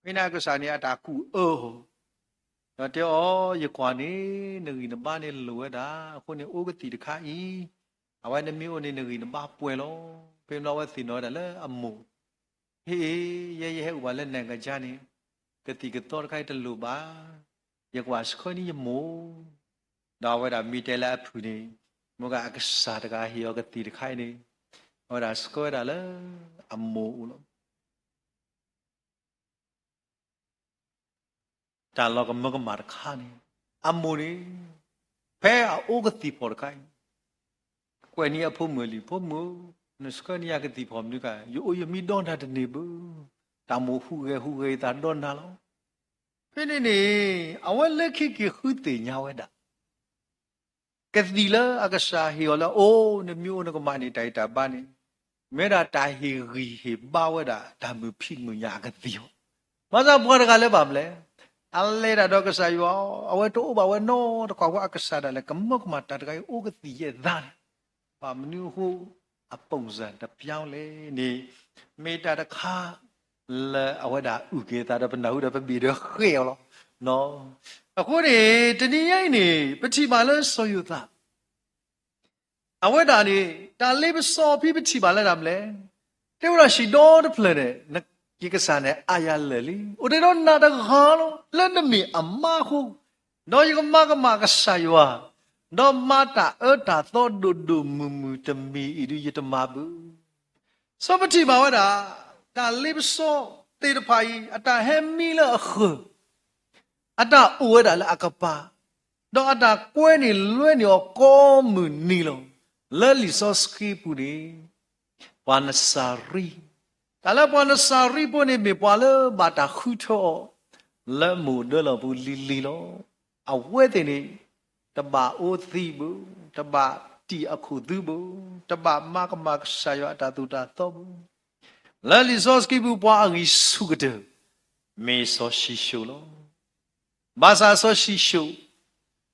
ဖဲန့ၣ်အကစၢ်န့ၣ် အတၢ်ကူၣ်အၢအီၤ, ဒီးတဲအီၤ, ယကွၢ်န့ၣ် နဂံၢ်နဘါန့ၣ်လိၣ်ဝဲဒၣ်, အဃိန့ၣ် အိၣ်ကသံၣ်တခါအံၤ, အဝဲနမ့ၢ်အိၣ်န့ၣ် နဂံၢ်နဘါပှဲၤလီၤ. ဖဲန့ၣ်အဝဲသ့ၣ်နီၣ်ဝဲဒၣ်လၢအမိၢ် ဟ့ၣ်အ့, ယဲယဟဲအိၣ်ဘၣ်လၢနကစၢ်န့ၣ်, ကသံၣ်ကသီတခါအံၤတလိၣ်ဘၣ်, ယကဘၣ်ဆှၢန့ၢ်ယမိၢ်, ဒီးအဝဲဒၣ်မ့ၢ်တဲလၢအဖုၣ်န့ၣ်, မ့ၢ်ဂ့ၤအကစၢ်တဂၤဟ့ၣ်အီၤကသံၣ်တခါအံၤန့ၣ်, အဝဲဒၣ်ဆှၢဝဲဒၣ်လၢအမိၢ်အိၣ်လီၤ. တၢ်လီၤကမၢကမၣ်တခါန့ၣ်, အမိၢ်န့ၣ်, ဖဲအအိၣ်ကသံၣ်ဖီၣ်တခါအံၤ, ကွဲးန့ၢ်အဖိမုၣ်လံ, ဖိမုၣ်, နဆှၢန့ၢ်ယၤကသံၣ်ဖီၣ်မနုၤကါ, ယအိၣ်ယမံဒီနၤတန့ၢ်ဘၣ်, တၢ်မိၣ်ဟူးဂဲၤဟူးဂဲၤယသးဒီနၤလီၤ. ဖဲန့ၣ်န့ၣ်, အဝဲလၢခံက့ၤဃုသ့ၣ်ညါဝဲဒၣ် ကသံၣ်လၢအကစၢ်ဟ့ၣ်အီၤလၢအအိၣ်, နမ့ၢ်အိၣ်နကမၤန့ၣ် တၢ်ဂံၢ်တၢ်ဘါန့ၣ်, မ့ၢ်ဒၣ်တၢ်ဟ့ၣ်ဂံၢ်ဟ့ၣ်ဘါဝဲဒၣ် တၢ်မုာ်ဖံးမုာ်ညၣ်အကသံၣ်လီၤ. ဘၣ်ဆၣ်ပှၤတဂၤလၢဘၣ်မနုၤလဲၣ်, အလဲၤတၢ်ဒီးကစၢ်ယွၤ, အဝဲတအိၣ်ဘၣ်ဝဲနီတခွါဃီ အကစၢ်ဒၣ်လဲာ် ကမၢကမၣ်တၢ်တဂၤအံၤ အိၣ်ကသံၣ်ယဲၢ်သးန့ၣ်, ဘၣ်မနုၤအဃိ အပုံစံတပြောင်းလဲၣ်န့ၣ်, မ့ၢ်တၢ်တခါ လၢအဝဲဒၣ်အုၣ်က့ၤသးဒီးပနၢ်ဟူဒီးပဘ့ၣ်ဒၢဃဲၣ်အီၤလီၤ. အဃိန့ၣ် တနံၤညါအံၤန့ၣ် ပထံၣ်ဘၣ်လၢစီၤယိၤသး အဝဲဒၣ်န့ၣ် တၢ်လ့ပစီဖဲပထံၣ်ဘၣ်လၢတၢ်မနုၤလဲၣ်, တဲဝဲဒၣ်စံးဒီတဖျၢၣ်န့ၣ်, ယကစၢ်န့ၣ်အါယၤလၢာ်လံ, အိၣ်တ့ၢ်ဒီးနၤတဂၤလီၤ, လၢနမ့ၢ်အမါအဃိ, ဒီးယကမၤကမၣ်ကစၢ်ယွၤ, ဒီးမၤတၢ်အၢတၢ်သီဒိၣ်ဒိၣ်မုၢ်မုၢ်တမံၤအံၤဒုး ယတမၤဘၣ်. စီၤပထံၣ်ဘၣ်ဝဲဒၣ် တၢ်လ့ပစီသ့ၣ်တဖၣ်အံၤ အတၢ်ဟဲမံလၢအဃၢၤ, အတၢ်အိၣ်ဝဲဒၣ်လၢအကပၤ, ဒီးအတၢ်ကွဲန့ၢ်လွဲန့ၢ်အီၤကိးမုၢ်နံၤလီၤ. လၢလံာ်စီဆှံပူၤန့ၣ် ပှၤနစၤရံ, တၢ်လၢပှၤနစၤရံဖိန့ၣ် မ့ၢ်ပှၤလၢဘၣ်တၢ်ဃုထၢအီၤ လၢမိၢ်ဒၢလီၢ်ပူၤလံၤလံၤလီၤ. အဝဲသ့ၣ်န့ၣ် တဘၣ်အိၣ်သံးဘၣ်, တဘၣ်တံာ်အခိၣ်သူဘၣ်, တဘၣ်မၤကမၣ်ကစၢ်ယွၤအတၢ်သိၣ်တၢ်သီဘၣ်. လၢလံာ်စီဆှံပူၤ ပှၤအဂံၢ်ဆူၣ်ကတၢၢ် မ့ၢ်စီၤၡံၣ်ၡိၣ်လီၤ. ဘၣ်ဆၣ်စီၤၡံၣ်ၡိၣ်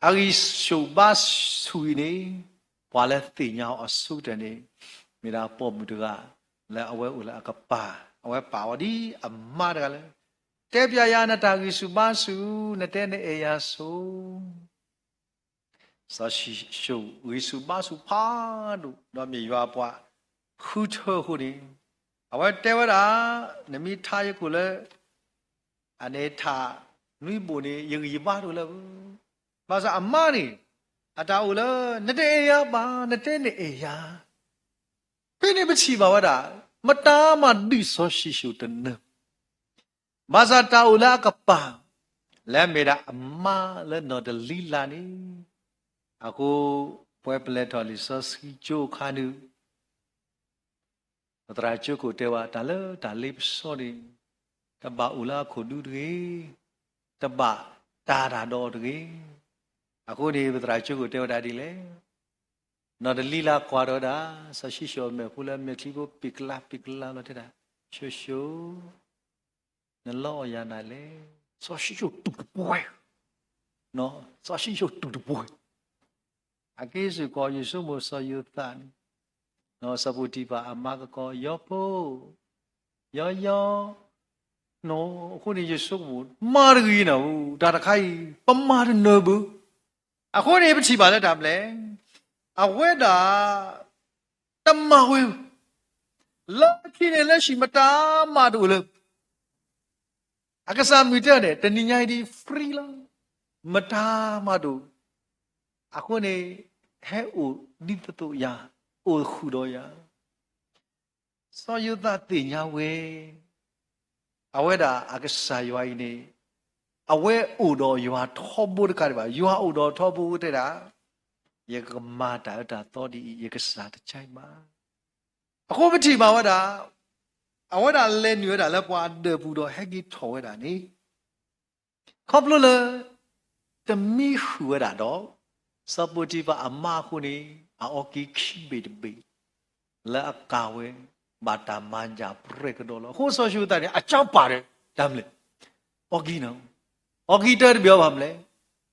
အဂံၢ်ဆူၣ်ဘါဆူၣ်အံၤန့ၣ် ပှၤလၢသ့ၣ်ညါအီၤအဆိကတၢၢ်န့ၣ် မ့ၢ်ဒၣ်ပိာ်မုၣ်တဂၤ လၢအဝဲအိၣ်လၢအကပၤ, အဝဲပာ်အီၤဒ်အမါတဂၤလၢ တဲပၠးယၤနတၢ်ဂံၢ်ဆူၣ်ဘါဆူၣ်, နတဲနအဲၣ်ယၤဆိ စီၤၡံၣ်ၡိၣ် ဂံၢ်ဆူၣ်ဘါဆူၣ်ဖးဒိၣ်, ဒီးမ့ၢ်ယွၤပှၤဃုထၢအဃိန့ၣ်, အဝဲတဲဝဲဒၣ်, နမ့ၢ်ထါယခိၣ်လၢ အန့ၣ်ထးနွံဘိၣ်န့ၣ် ယဂံၢ်ယဘါတအိၣ်လၢၤဘၣ်. ဘၣ်ဆၣ်အမါန့ၣ် အတၢ်အိၣ်လၢ နတအဲၣ်ယၤဘၣ်, နတဲနအဲၣ်ယၤ. ဖဲန့ၣ်ပထံၣ်ဘၣ်ဝဲဒၣ် မတၤမၤဒုးစီၤၡံၣ်စိၣ်တနၢၤ, ဘၣ်ဆၣ်တၢ်အိၣ်လၢအကပၤ လၢအမ့ၢ်ဒၣ်အမါလၢနီၢ်တလံလါန့ၣ်, အဃိ ပဝဲပလဲၤထီၣ်လံာ်စီဆှံကၠိအခါန့ၣ် ပသရၣ်ကၠိခိၣ်တဲဝဲ တၢ်လၢတၢ်လ့ပစီန့ၣ် တဘၣ်အိၣ်လၢအခိၣ်ဒူတဂ့ၤ, တဘၣ်တၤတၢ်ဒီးအီၤတဂ့ၤ. အဃိန့ၣ် ပသရၣ်ကၠိခိၣ်တဲဝဲဒၣ်ဒ်လဲၣ်, နီၢ်တလံလါကွၢ်ထီၣ်ဝဲဒၣ် စီၤၡံၣ်စိၣ်အမဲာ်ဖိလၢအမဲာ်ချံဖိ ပ့ၢ်ကလါပ့ၢ်ကလါလီၤ တဲဒၣ်, ၡံၣ်စိၣ် နလီအီၣ်ယၤနၤလဲၣ်. စီၤၡံၣ်စိၣ်တူၢ်တပှဲၤ, စီၤၡံၣ်စိၣ်တူၢ်တပှဲၤ. အက့စ့ၢ်ကီး ယဆိကမိၣ်စီၤယိၤသးန့ၣ်, စီၤပီတံဖၤအမါကကီ ယီၤဖိ, ယီၤယီၤ, နီၢ်, အဃိန့ၣ် ယဆိကမိၣ် မၤတဂ့ၤနၤဧၢ, တၢ်တခါအံၤ ပမၤတနၢၤဘၣ်. အဃိန့ၣ် ပထံၣ်ဘၣ်လၢတၢ်မနုၤလဲၣ်, အဝဲဒၣ် တမၤဝဲ လၢခံန့ၣ်လၢဟံၣ် မတၤမၤတအိၣ်လၢ အကစၢ်မုၢ်တဲန့ၣ် တနံၤညါအံၤဒ် free လီၤ, မတၤမၤတအိၣ်, အဃိန့ၣ် ဟဲအိၣ်ဒ်သိးသိးယၤ, အိၣ်ဃုာ်ဒီးယၤ. စီၤယိၤသးသ့ၣ်ညါဝဲ အဝဲဒၣ်အကစၢ်ယွၤအံၤန့ၣ် အဝဲအိၣ်ဒီးယွၤထီဘိတကးဒံးဘၣ်, ယွၤအိၣ်ဒီးထီဘိတဲဒၣ်, ယကမၤတၢ်အၢတၢ်သီဒ်အံၤ ယကစၢ်တကဲဘၣ်. အဃိပထံၣ်ဘၣ်ဝဲဒၣ်, အဝဲဒၣ်လဲၤနုာ်ဝဲဒၣ်လၢပှၤအဒၢးပူၤဒီးဟဲက့ၤထီၣ်ဝဲဒၣ်န့ၣ် ခီဖျိလၢ တမံဃုာ်ဝဲဒၣ်ဒီး စီၤပီတံဖၤအမါအဃိန့ၣ် အအီက့ၤခံဘ့ၣ်တဘ့ၣ် လၢအကၤဝဲ ဘၣ်တၢ်မၤညၣ်ပြဲကဒီးလီၤ. အဃိစီၤယိၤသးန့ၣ် အကၠီပာ်ဒီး တၢ်မနုၤလဲၣ်, အီကံနီၤ, အီကံတၢတဘ့ၣ်အီၤဘၣ်မနုၤလဲၣ်,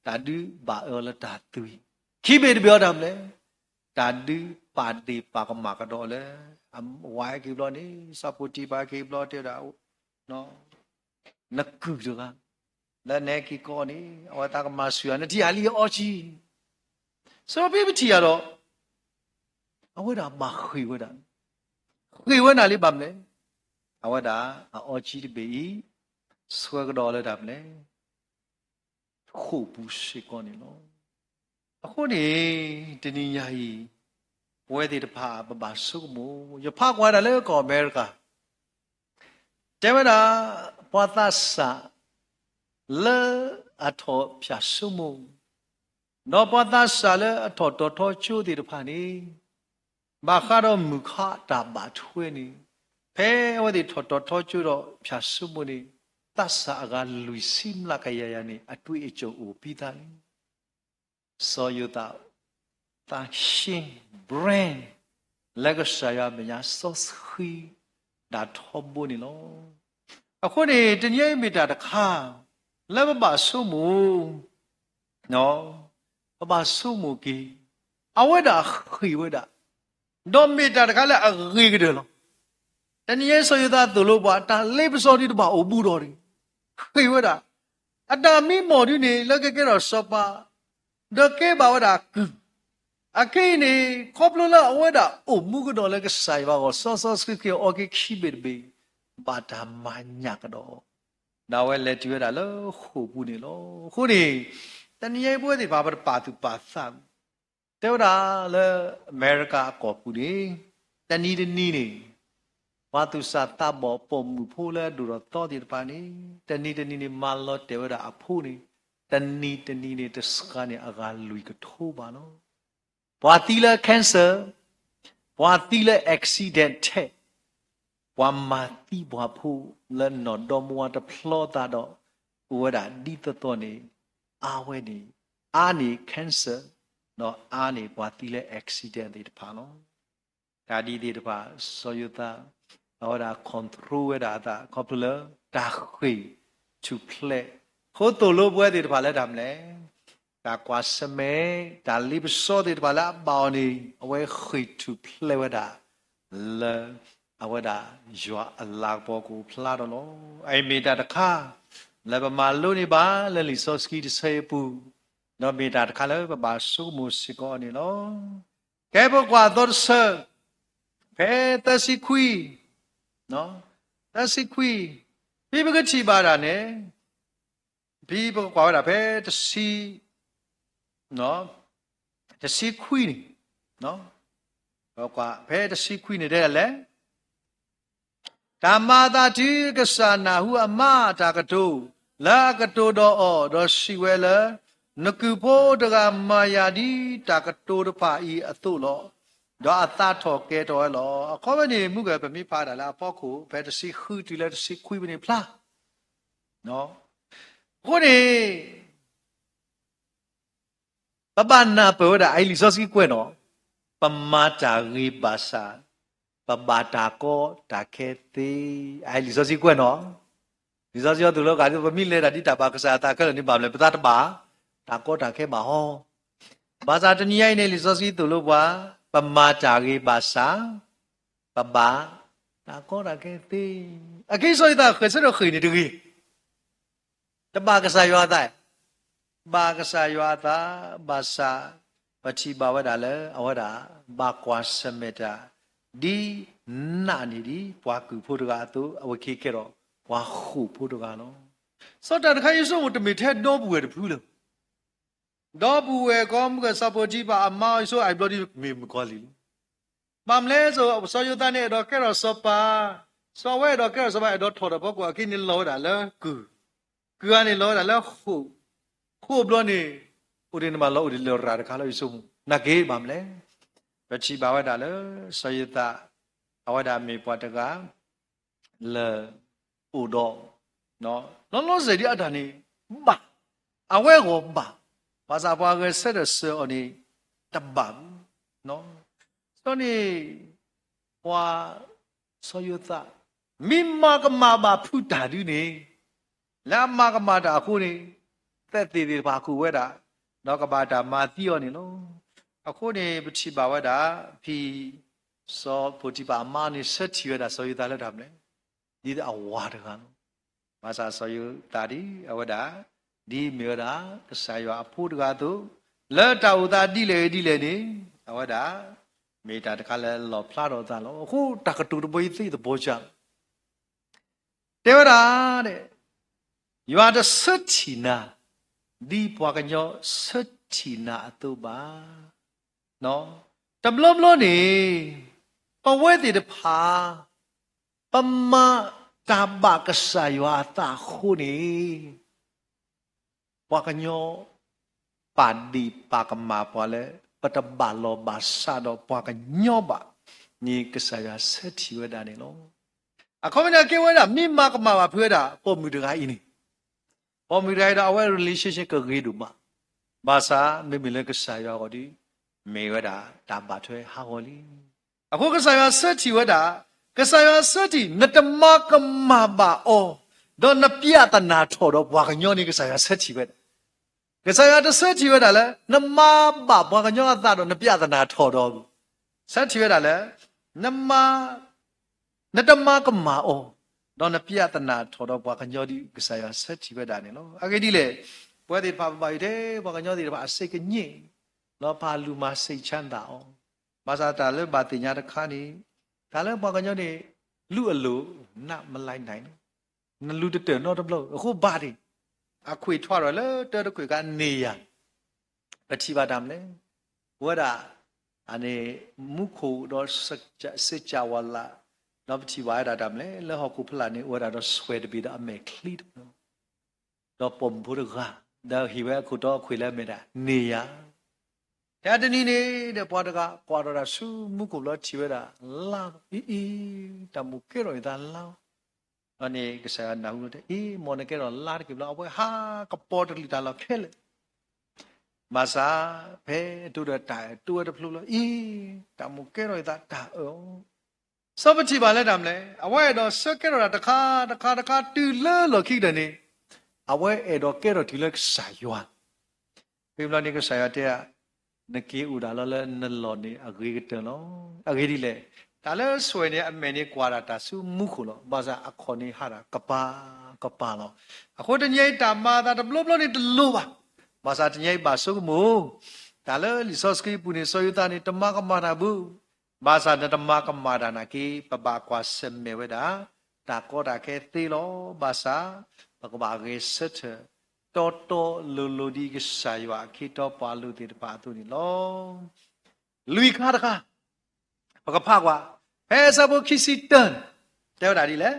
တၢ်ဒုးဘၣ်အၢအီၤလၢတၢ်သွံၣ်, ခံဘ့ၣ်တဘ့ၣ်အီၤတၢ်မနုၤလဲၣ်, တၢ်ဒုးပာ်ဒ့ၣ်ပာ်ကမၣ်ကဒီးလၢ အဝၤဟဲက့ၤဘျီန့ၣ် စီၤပီတံဖၤဟဲက့ၤဘျီတဲဝဲဒၣ် နကုၢ်တဂၤ လၢနဟဲက့ၤကိးန့ၣ် အဝဲသးကမၤစၢၤယၤ နထံၣ်အလံအီကံ, စီၤပီပထံၣ်ယၤဒီး အဝဲဒၣ်ဘၣ်ဃ့ၢ်ဝဲဒၣ်, ဃ့ၢ်ဝဲဒၣ်လံဘၣ်မနုၤလဲၣ်, အဝဲဒၣ်အအီကံတဘ့ၣ်အံၤ ဆှၢကဒီးလၢတၢ်မနုၤလဲၣ် ဃိာ်ပူၤစ့ၢ်ကီးန့ၣ်လီၤ. အဃိန့ၣ် တနံၤညါအံၤ ပဝဲသ့ၣ်တဖၣ်ပဘၣ်ဆိကမိၣ်, ယဖးကွၢ်ဒၣ်လၢကီၢ်အမဲရကၤ တဲဝဲဒၣ် ပှၤသးစၢ်လၢအထီၣ်ဖၠၣ်စိမိၤ ဒီးပှၤသးစၢ်လၢအထီၣ်တီၤထီကၠိသ့ၣ်တဖၣ်န့ၣ် ဘၣ်ဃးဒီးမုၢ်ခါတၢ်ဘၣ်ထွဲန့ၣ် ဖဲအဝဲသ့ၣ်ထီၣ်တီၤထီကၠိဒီးဖၠၣ်စိမိၤန့ၣ် သးစၢ်အဂၤလွံၢ်ဆံမျးကယၤယၤန့ၣ် အတွေ့အကြုံအိၣ်ဖဲသးလံ. စီၤယိၤသး သးရှ့ brain လၢကစၢ်ယွၤမဲာ်ညါစီဆှံ ဒၣ်ထီဘိန့ၣ်လီၤ. အဃိန့ၣ် တနံၤအံၤမ့ၢ်တၢ်တခါ လၢပဘၣ်ဆိကမိၣ် ပဘၣ်ဆိကမိၣ်က့ၤ အဝဲဒၣ်ဃ့ၢ်ဝဲဒၣ် ဒီးမ့ၢ်တၢ်တခါလၢအဂ့ၤကတၢၢ်လီၤ. တနံၤအံၤစီၤယိၤသးသိၣ်လိပှၤ တၢ်လ့ပစီဒ်တဘၣ်အိၣ်ဘူးဒီးတဂ့ၤ, ဃ့ၢ်ဝဲဒၣ် အတၢ်မံမီၢ်ဒ်န့ၣ် လၢကကဲထီၣ်စီၤပၤ ဒီးကဲဘၣ်ဝဲဒၣ်ကုၢ်, အခဲအံၤန့ၣ် ခီဖျိလၢအဝဲဒၣ်အိၣ်မူကဒီးလၢကစၢ်ယွၤအဂီၢ် စီစီဆှံခရံာ်အီက့ၤခံဘ့ၣ်တဘ့ၣ် ဘၣ်တၢ်မၤညၣ်ကဒီး ဒီးအဝဲလဲၤတုၤဝဲဒၣ်လၢဃိာ်ပူၤန့ၣ်လီၤ. အဃိန့ၣ် တနံၤအံၤပဝဲသ့ၣ်တဖၣ်ပတပာ်သူၣ်ပာ်သး တဲဝဲဒၣ်လၢအမဲရကၤအကီၢ်ပူၤန့ၣ် တနံၤတနံၤန့ၣ် ပှၤသူၣ်စၢ်သးဘီၣ်ပိာ်မုၣ်ဖိလၢအဒိၣ်ထီၣ်ထီသ့ၣ်တဖၣ်န့ၣ် တနံၤတနံၤန့ၣ် မၤလီၤတဲာ်ဝဲဒၣ်အဖိန့ၣ် တနံၤတနံၤန့ၣ် တစှၤန့ၣ်အဂၤလွံၢ်ကထိဘၣ်လီၤ. ပှၤသံလၢ cancer, ပှၤသံလၢ accident ထဲ ပှၤမၤသံပှၤဖိလၢနီၢ်ဒီမါဝၤတဖျီသးဒီး အိၣ်ဝဲဒၣ်ဒ်သိးသိးန့ၣ် အါဝဲန့ၣ် အါန့ၢ် cancer ဒီးအါန့ၢ်ပှၤသံလၢ accident သ့ၣ်တဖၣ်လီၤ. တၢ်ဒ်သ့ၣ်တဖၣ် စီၤယိၤသး အဝဲဒၣ် control ဝဲဒၣ်အသး ခီဖျိလၢတၢ်ဃ့ၢ် ထူၣ်ဖျဲး အဃိသိၣ်လိပဝဲသ့ၣ်တဖၣ်လၢတၢ်မနုၤလဲၣ်, တၢ်ကွၢ်ဆၢၣ်မဲာ် တၢ်လ့ပစီသ့ၣ်တဖၣ်လၢအဘၣ်အီၤန့ၣ် အဝဲဃ့ၢ်ထူၣ်ဖျဲးဝဲဒၣ် လၢ အဝဲဒၣ်ယွၤအလၤကပီၤကအိၣ်ဖျါဒီးလီၤ. အအံၤမ့ၢ်တၢ်တခါ လၢပမၤလိန့ၢ်ဘၣ်လၢလံာ်စီဆှံတဆၢအံၤအပူၤ, ဒီးမ့ၢ်တၢ်တခါလၢပဘၣ်ဆိကမိၣ်စ့ၢ်ကီးအီၤန့ၣ်လီၤ. ကဲပကွၢ်အသီတဆၢ ဖဲသၢဆံခွံ, သၢဆံခွံ, ဖဲပကထံၣ်ဘၣ်ဒၣ်န့ၣ် ဖဲပကကွၢ်ဝဲဒၣ်ဖဲတဆံ, တဆံခွံန့ၣ်, ပကွၢ်ဖဲတဆံခွံန့ၣ်တဲဒ်လဲၣ်, တၢ်မၤအသးတုၤကစၢ်နၢ်ဟူအမါအတၢ်ကတိၤ, လၢအကတိၤဒီးအီၤ, ဒီးစံးဝဲလၢ, နကုၢ်ဖိတဂၤမၤယၤဒ်တၢ်ကတိၤတဖၣ်အံၤအသိးလီၤ. ဒီးအသးထီၣ်ကဲထီၣ်ဝဲလီၤ. အခီပညီန့ၣ် မုၢ်ဂီၤပမ့ၢ်ဖးဒၣ်လၢအဖီခိၣ် ဖဲတဆံဃုတုၤလၢတဆံခွံဖဲန့ၣ်ဖျါ အဃိန့ၣ် ပဘၣ်နၢ်ပၢၢ်ဝဲဒၣ် အအံၤလံာ်စီဆှံကွဲးနီၤ, ပမၤတၢ်ဂ့ၤဘၣ်ဆၣ် ပဘၣ်တၢ်ကီတၢ်ခဲသ့. အအံၤလံာ်စီဆှံကွဲးနီၤ, လံာ်စီဆှံအသိၣ်လိကဒီး ပမ့ၢ်လဲၤတၢ်ဒ်တၢ်ဘၣ်ကစၢ်အသးခဲလၢာ်န့ၣ် ဘၣ်မလဲၣ် ပသးတဘၣ်တၢ်ကီတၢ်ခဲဘၣ်ဟီ. ဘၣ်ဆၣ်တနံၤညါအံၤန့ၣ် လံာ်စီဆှံသိၣ်လိပှၤ, ပမၤတၢ်ဂ့ၤဘၣ်ဆၣ် ပဘၣ်တၢ်ကီတၢ်ခဲသ့. အက့စီၤယိၤသးဃဲၤဆၢထၢၣ်ဃ့ၢ်န့ၣ်တဂ့ၤ တဘၣ်ကစၢ်ယွၤအသး, ဘၣ်ကစၢ်ယွၤအသး, ဘၣ်ဆၣ် ပထံၣ်ဘၣ်ဝဲဒၣ်လၢ အဝဲဒၣ် ဘၣ်ကွၢ်ဆၢၣ်မဲာ်တၢ် ဒ်နးန့ၣ်ဒ် ပှၤကုၢ်ဖိတဂၤအသိး အဝဲကဲထီၣ် ပှၤဃိာ်ဖိတဂၤလီၤ. စီၤတၢ်တခါယဆိကမိၣ်တမ့ၢ်ထဲဒီပုၢ်ဝဲၢ်တဖုလၢၤ ဒီပုၢ်ဝဲၢ်ကိးမုၢ်ကစၢ်ဖိထံပၤအမါအံၤ ဆိအဘျီဒ်မ့ၢ်မုၣ်ကီၤလံၢ်လီၤ. ဘၣ်မနုၤလဲၣ်, စီၤယိၤသးန့ၣ် အဲၣ်ဒိးကဲထီၣ်စီၤပၤ, စီၤဝဲအဲၣ်ဒိးကဲထီၣ်စီၤပၤ အဲၣ်ဒိးထီၣ်ဒီးဖီခိၣ်အခံန့ၣ်လီၤဝဲဒၣ်လၢကုၢ်, ကုၢ်ဂၤန့ၣ်လီၤဝဲဒၣ်လၢဃိာ်, ဃိာ်ဘျီန့ၣ် အိၣ်ဒံးန့ၣ်မးလီၤအိၣ်ဒံးလၢရၤတခါလၢယဆိကမိၣ် နာ်က့ဘၣ်မနုၤလဲၣ်, ပထံၣ်ဘၣ်ဝဲဒၣ်လၢ စီၤယိၤသး အဝဲဒၣ်မ့ၢ်ပှၤတဂၤ လၢ အိၣ်ဒီး လီၤလီၤဆဲးဆဲးဒ်အတၢ်န့ၣ် ဘၣ်, အဝဲအဂီၢ်ဘၣ်, ဘၣ်ဆၣ်ပှၤဂဲၤဆၢထၢၣ်စၢၤအီၤန့ၣ် တဘၣ်ဘူး. ဒီးန့ၣ် ပှၤ စီၤယိၤသး မ့ၢ်မၤကမၣ်ဘၣ်ဖုးတၢ်ဒုန့ၣ် လၢအမၤကမၣ်တၢ်အဃိန့ၣ် သဲးသ့ၣ်သ့ၣ်တဖၣ်ကူၣ်ဝဲဒၣ် ဒီးကဘၣ်တၢ်မၤသံအီၤန့ၣ်လီၤ. အဃိန့ၣ် ပထံၣ်ဘၣ်ဝဲဒၣ် ဖံ စီၤပိၤတံၤဖၢ်အမါန့ၣ် ဆၢထံၣ်ဝဲဒၣ်စီၤယိၤသးလၢတၢ်မနုၤလဲၣ်, ဒ်သိးအဝၤတဂၤလီၤ. ဘၣ်ဆၣ်စီၤယိၤသးဒ်အဝဲဒၣ် ဒ်မ့ၢ်ဝဲဒၣ် ကစၢ်ယွၤအဖိတဂၤအသိး လၢတၢ်အိၣ်သးဒ်လဲၣ်ဂ့ၤဒ်လဲၣ်န့ၣ် အဝဲဒၣ် မ့ၢ်တၢ်တခါလၢလီၣ်ဖျါထီၣ်အသးလီၤ. အဃိတၢ်ကတိၤတဘိအံၤသ့ၣ်တဘီစၢ် တဲဝဲဒၣ် ယွၤတဆၢထံၣ်နၤ ဒ်ပှၤကညီဆၢထံၣ်နၤအသိးဘၣ်. တဘျီဘျီန့ၣ် ပဝဲသ့ၣ်တဖၣ် ပမၤတၢ်ဘၣ်ကစၢ်ယွၤအသးအဃိန့ၣ် ပှၤကညီ ပာ်ဒ့ၣ်ပာ်ကမၣ်ပှၤလၢ ပတဘၣ်လီၢ်ဘၣ်စးဒီးပှၤကညီဘၣ်န့ၣ် ကစၢ်ယွၤဆၢထံၣ်ဝဲဒၣ်န့ၣ်လီၤ. အခီပညီကဲဝဲဒၣ် မ့ၢ်မၤကမၣ်ဘၣ်ဖုးဝဲဒၣ် ပိာ်မုၣ်တဂၤအံၤန့ၣ်, ပိာ်မုၣ်တဂၤအံၤဒီး အဝဲ relationship ကဂ့ၤဒိၣ်မး, ဘၣ်ဆၣ်မ့မ့ၢ်လၢကစၢ်ယွၤအဂီၢ်ဒီး မ့ၢ်ဝဲဒၣ်တၢ်ဘၣ်ထွဲဟးဂီၤလံ. အဃိကစၢ်ယွၤဆၢထံၣ်ဝဲဒၣ်, ကစၢ်ယွၤဆၢထံၣ် နတမၤကမၣ်ဘၣ်အီၤ, ဒီးနပျးသနာ်ထီၣ်ဒီးပှၤကညီန့ၣ် ကစၢ်ယွၤဆၢထံၣ်ဝဲဒၣ်. ကစၢ်ယွၤတဆၢထံၣ်ဝဲဒၣ်လၢ နမၤဘၣ်ပှၤကညီအသးဒီး နပျးသနာ်ထီၣ်ဒီး, ဆၢထံၣ်ဝဲဒၣ်လၢ နမၤ နတမၤကမၣ်အီၤ, ဒီးနပျးသနာ်ထီၣ်ဒီးပှၤကညီဒ် ကစၢ်ယွၤဆၢထံၣ်ဝဲဒၣ်န့ၣ်လီၤ. အဂ့ၢ်ဒ်လဲၣ်, ပဝဲသ့ၣ်တဖၣ်ပဘၣ်အံၤထဲ ပှၤကညီသ့ၣ်တဖၣ်အစ့ကည့ၣ်, ဒီးပာ်လုၢ်မၤစံးဆၢနသးအီၤ, ဘၣ်ဆၣ်တၢ်လၢဘၣ်သ့ၣ်ညါတခါန့ၣ်, တၢ်လၢပှၤကညီန့ၣ် လူအလိၤ နးမလၢ်နၤ, နလူတတၢၢ်နီတဘျီ အဃိဘၣ်န့ၣ်, အခွံၣ်ထွါထီၣ်လၢတၢတခွံၣ်ခါန့ၣ်ယၤ ပထံၣ်ဘၣ်တၢ်မနုၤလဲၣ်, ပဝဲဒၣ် အန့ၣ် မူခိၣ်ဒီး စ့ၢ်ကၢ်ဝါလၢ်, ဒီးပထံၣ်ဘၣ်ဝဲဒၣ်တၢ်မနုၤလဲၣ်, လၢဟီၣ်ခိၣ်ဖျၢၣ်န့ၣ် အိၣ်ဝဲဒၣ်ဒီးစွဲၣ်တဘ့ၣ်ဒီးအမဲာ်ချံတဘ့ၣ်, ဒီးပိာ်မုၣ်ဖိတဂၤ, ဒီးဟ့ၣ်ဝဲအခိၣ်တီအခွံၣ်လၢအမ့ၢ်ဒၣ်န့ၣ်ယၤ တၢ်တနံၤန့ၣ်ဒီးပှၤတဂၤကွၢ်ထီၣ်တၢ်ဆူမူခိၣ်ဘျီထံၣ်ဝဲဒၣ်လါလီၤ, အံၤအံၤ, တၢ်မိၣ်ကဲထီၣ်အသးလါလီၤ. ဒီးန့ၣ်ကစၢ်ယွၤနၢ်ဟူလီၤတဲ အံၤ မ်နကဲထီၣ်လါတက့ၢ်ဘျီ အဝဲဟးကပီၤတလုၢ်တၢ်လီၢ်ခဲလၢာ်, ဘၣ်ဆၣ် ဖဲအတိၢ်ဒီးတၢ်အဲၣ်တိဝဲတဖျိလီၤ, အံၤ တၢ်မိၣ်ကဲထီၣ်အသးတၢ်အၢၣ်အီၤ စီၤပထံၣ်ဘၣ်လၢတၢ်မနုၤလဲၣ်, အဝဲအဲၣ်ဒိးဆၢကဲထီၣ်တၢ်တခါတခါတခါတုၤလၢလီၢ်ခံကတၢၢ်န့ၣ်, အဝဲအဲၣ်ဒိးကဲထီၣ်တုၤလၢကစၢ်ယွၤ, ဖဲဘျီန့ၣ်ကစၢ်ယွၤတဲ, နက့ၤအိၣ်ဒၣ်လီၤလၢနလီၢ်န့ၣ်အဂ့ၤကတၢၢ်လီၤ. အဂ့ၢ်ဒ်လဲၣ်, တၢ်လၢစွဲၣ်န့ၣ် အမဲာ်န့ၣ်ကွၢ်ဒၣ်တၢ်ဆူမူခိၣ်လီၤ, ဘၣ်ဆၣ်အခီၣ်န့ၣ်ဟးဒၣ်ကပၤကပၤလီၤ. အဃိတနံၤအံၤတၢ်မၤအသးတဘျီဘျီန့ၣ်တလိၤဘၣ်, ဘၣ်ဆၣ်တနံၤအံၤဘၣ်ဆိကမိၣ်, တၢ်လၢလံာ်စီဆှံပူၤန့ၣ် စီၤယိၤသးန့ၣ် တမၤကမၣ်တၢ်ဘၣ်, ဘၣ်ဆၣ်နတမၤကမၣ်တၢ်နာ်က့ ပဘၣ်ကွၢ်ဆၢၣ်မဲာ်ဝဲဒၣ် တၢ်ကီတၢ်ခဲသ့လီၤ. ဘၣ်ဆၣ် ပကဘၣ်ဂဲၤဆၢထၢၣ် တီတီလိၤလိၤဒ်ကစၢ်ယွၤအခ့အတီပှၤအလိၤသ့ၣ်တဖၣ်အသိးန့ၣ်လီၤ. လွံၢ်ခါတခါ, ပကဖးကွၢ်, ဖဲအဆၢဖိခံဆံတၢန့ၣ်, တဲဝဲဒၣ်ဒ်လဲၣ်.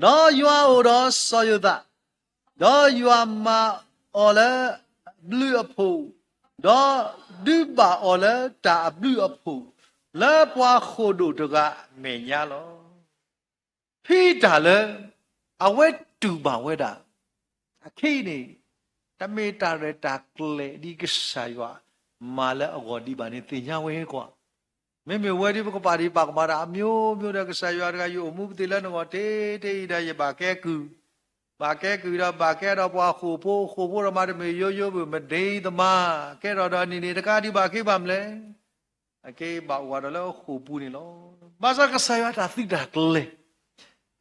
ဒီးယွၤအိၣ်ဒီးစီၤယိၤသး, ဒီးယွၤမၤအီၤလၢအဘျုးအဖှိၣ်, ဒီးဒုးဘၣ်အီၤလၢတၢ်အဘျုးအဖှိၣ်, လၢပှၤဃိာ်ဒိၣ်တဂၤအမဲာ်ညါလီၤ. ဖဲတၢ်လၢ အဝဲတူၢ်ဘၣ်ဝဲဒၣ် အခဲအံၤန့ၣ် တမ့ၢ်တၢ်ရဲၣ်တၢ်ကျဲၤဒ်ကစၢ်ယွၤမၤလၢအဂီၢ်ဒံးဘၣ်န့ၣ် သ့ၣ်ညါဝဲကွၢ်. မ့မ့ၢ်ဝဲဒ်ပကပာ်ဒံးပာ်ကမၣ်တၢ်အမျိုးမျိုးဒီး ကစၢ်ယွၤတဂၤ ယအိၣ်မူပသ့ၣ်လၢနဂီၢ်တ့တ့အံၤဒီး ယဘၣ်ကဲကုၢ်, ဘၣ်ကဲကုၢ်ဒီးဘၣ်ကဲဒီးပှၤဃိာ်ဖိ, ဃိာ်ဖိဒီးမၤတမ့ၢ်ယိယိဘၣ်, မ့ၢ်ဒ့သမား, ကဲထီၣ်ဒီးနံၤန့ၣ်တကးဒံးဘၣ်က့ၤဘၣ်မလဲၣ်. အက့ဘၣ်အိၣ်ဝဲဒီးလၢဃိာ်ပူၤန့ၣ်လီၤ. ဘၣ်ဆၣ်ကစၢ်ယွၤတၢ်သုးတၢ်ကျဲၤ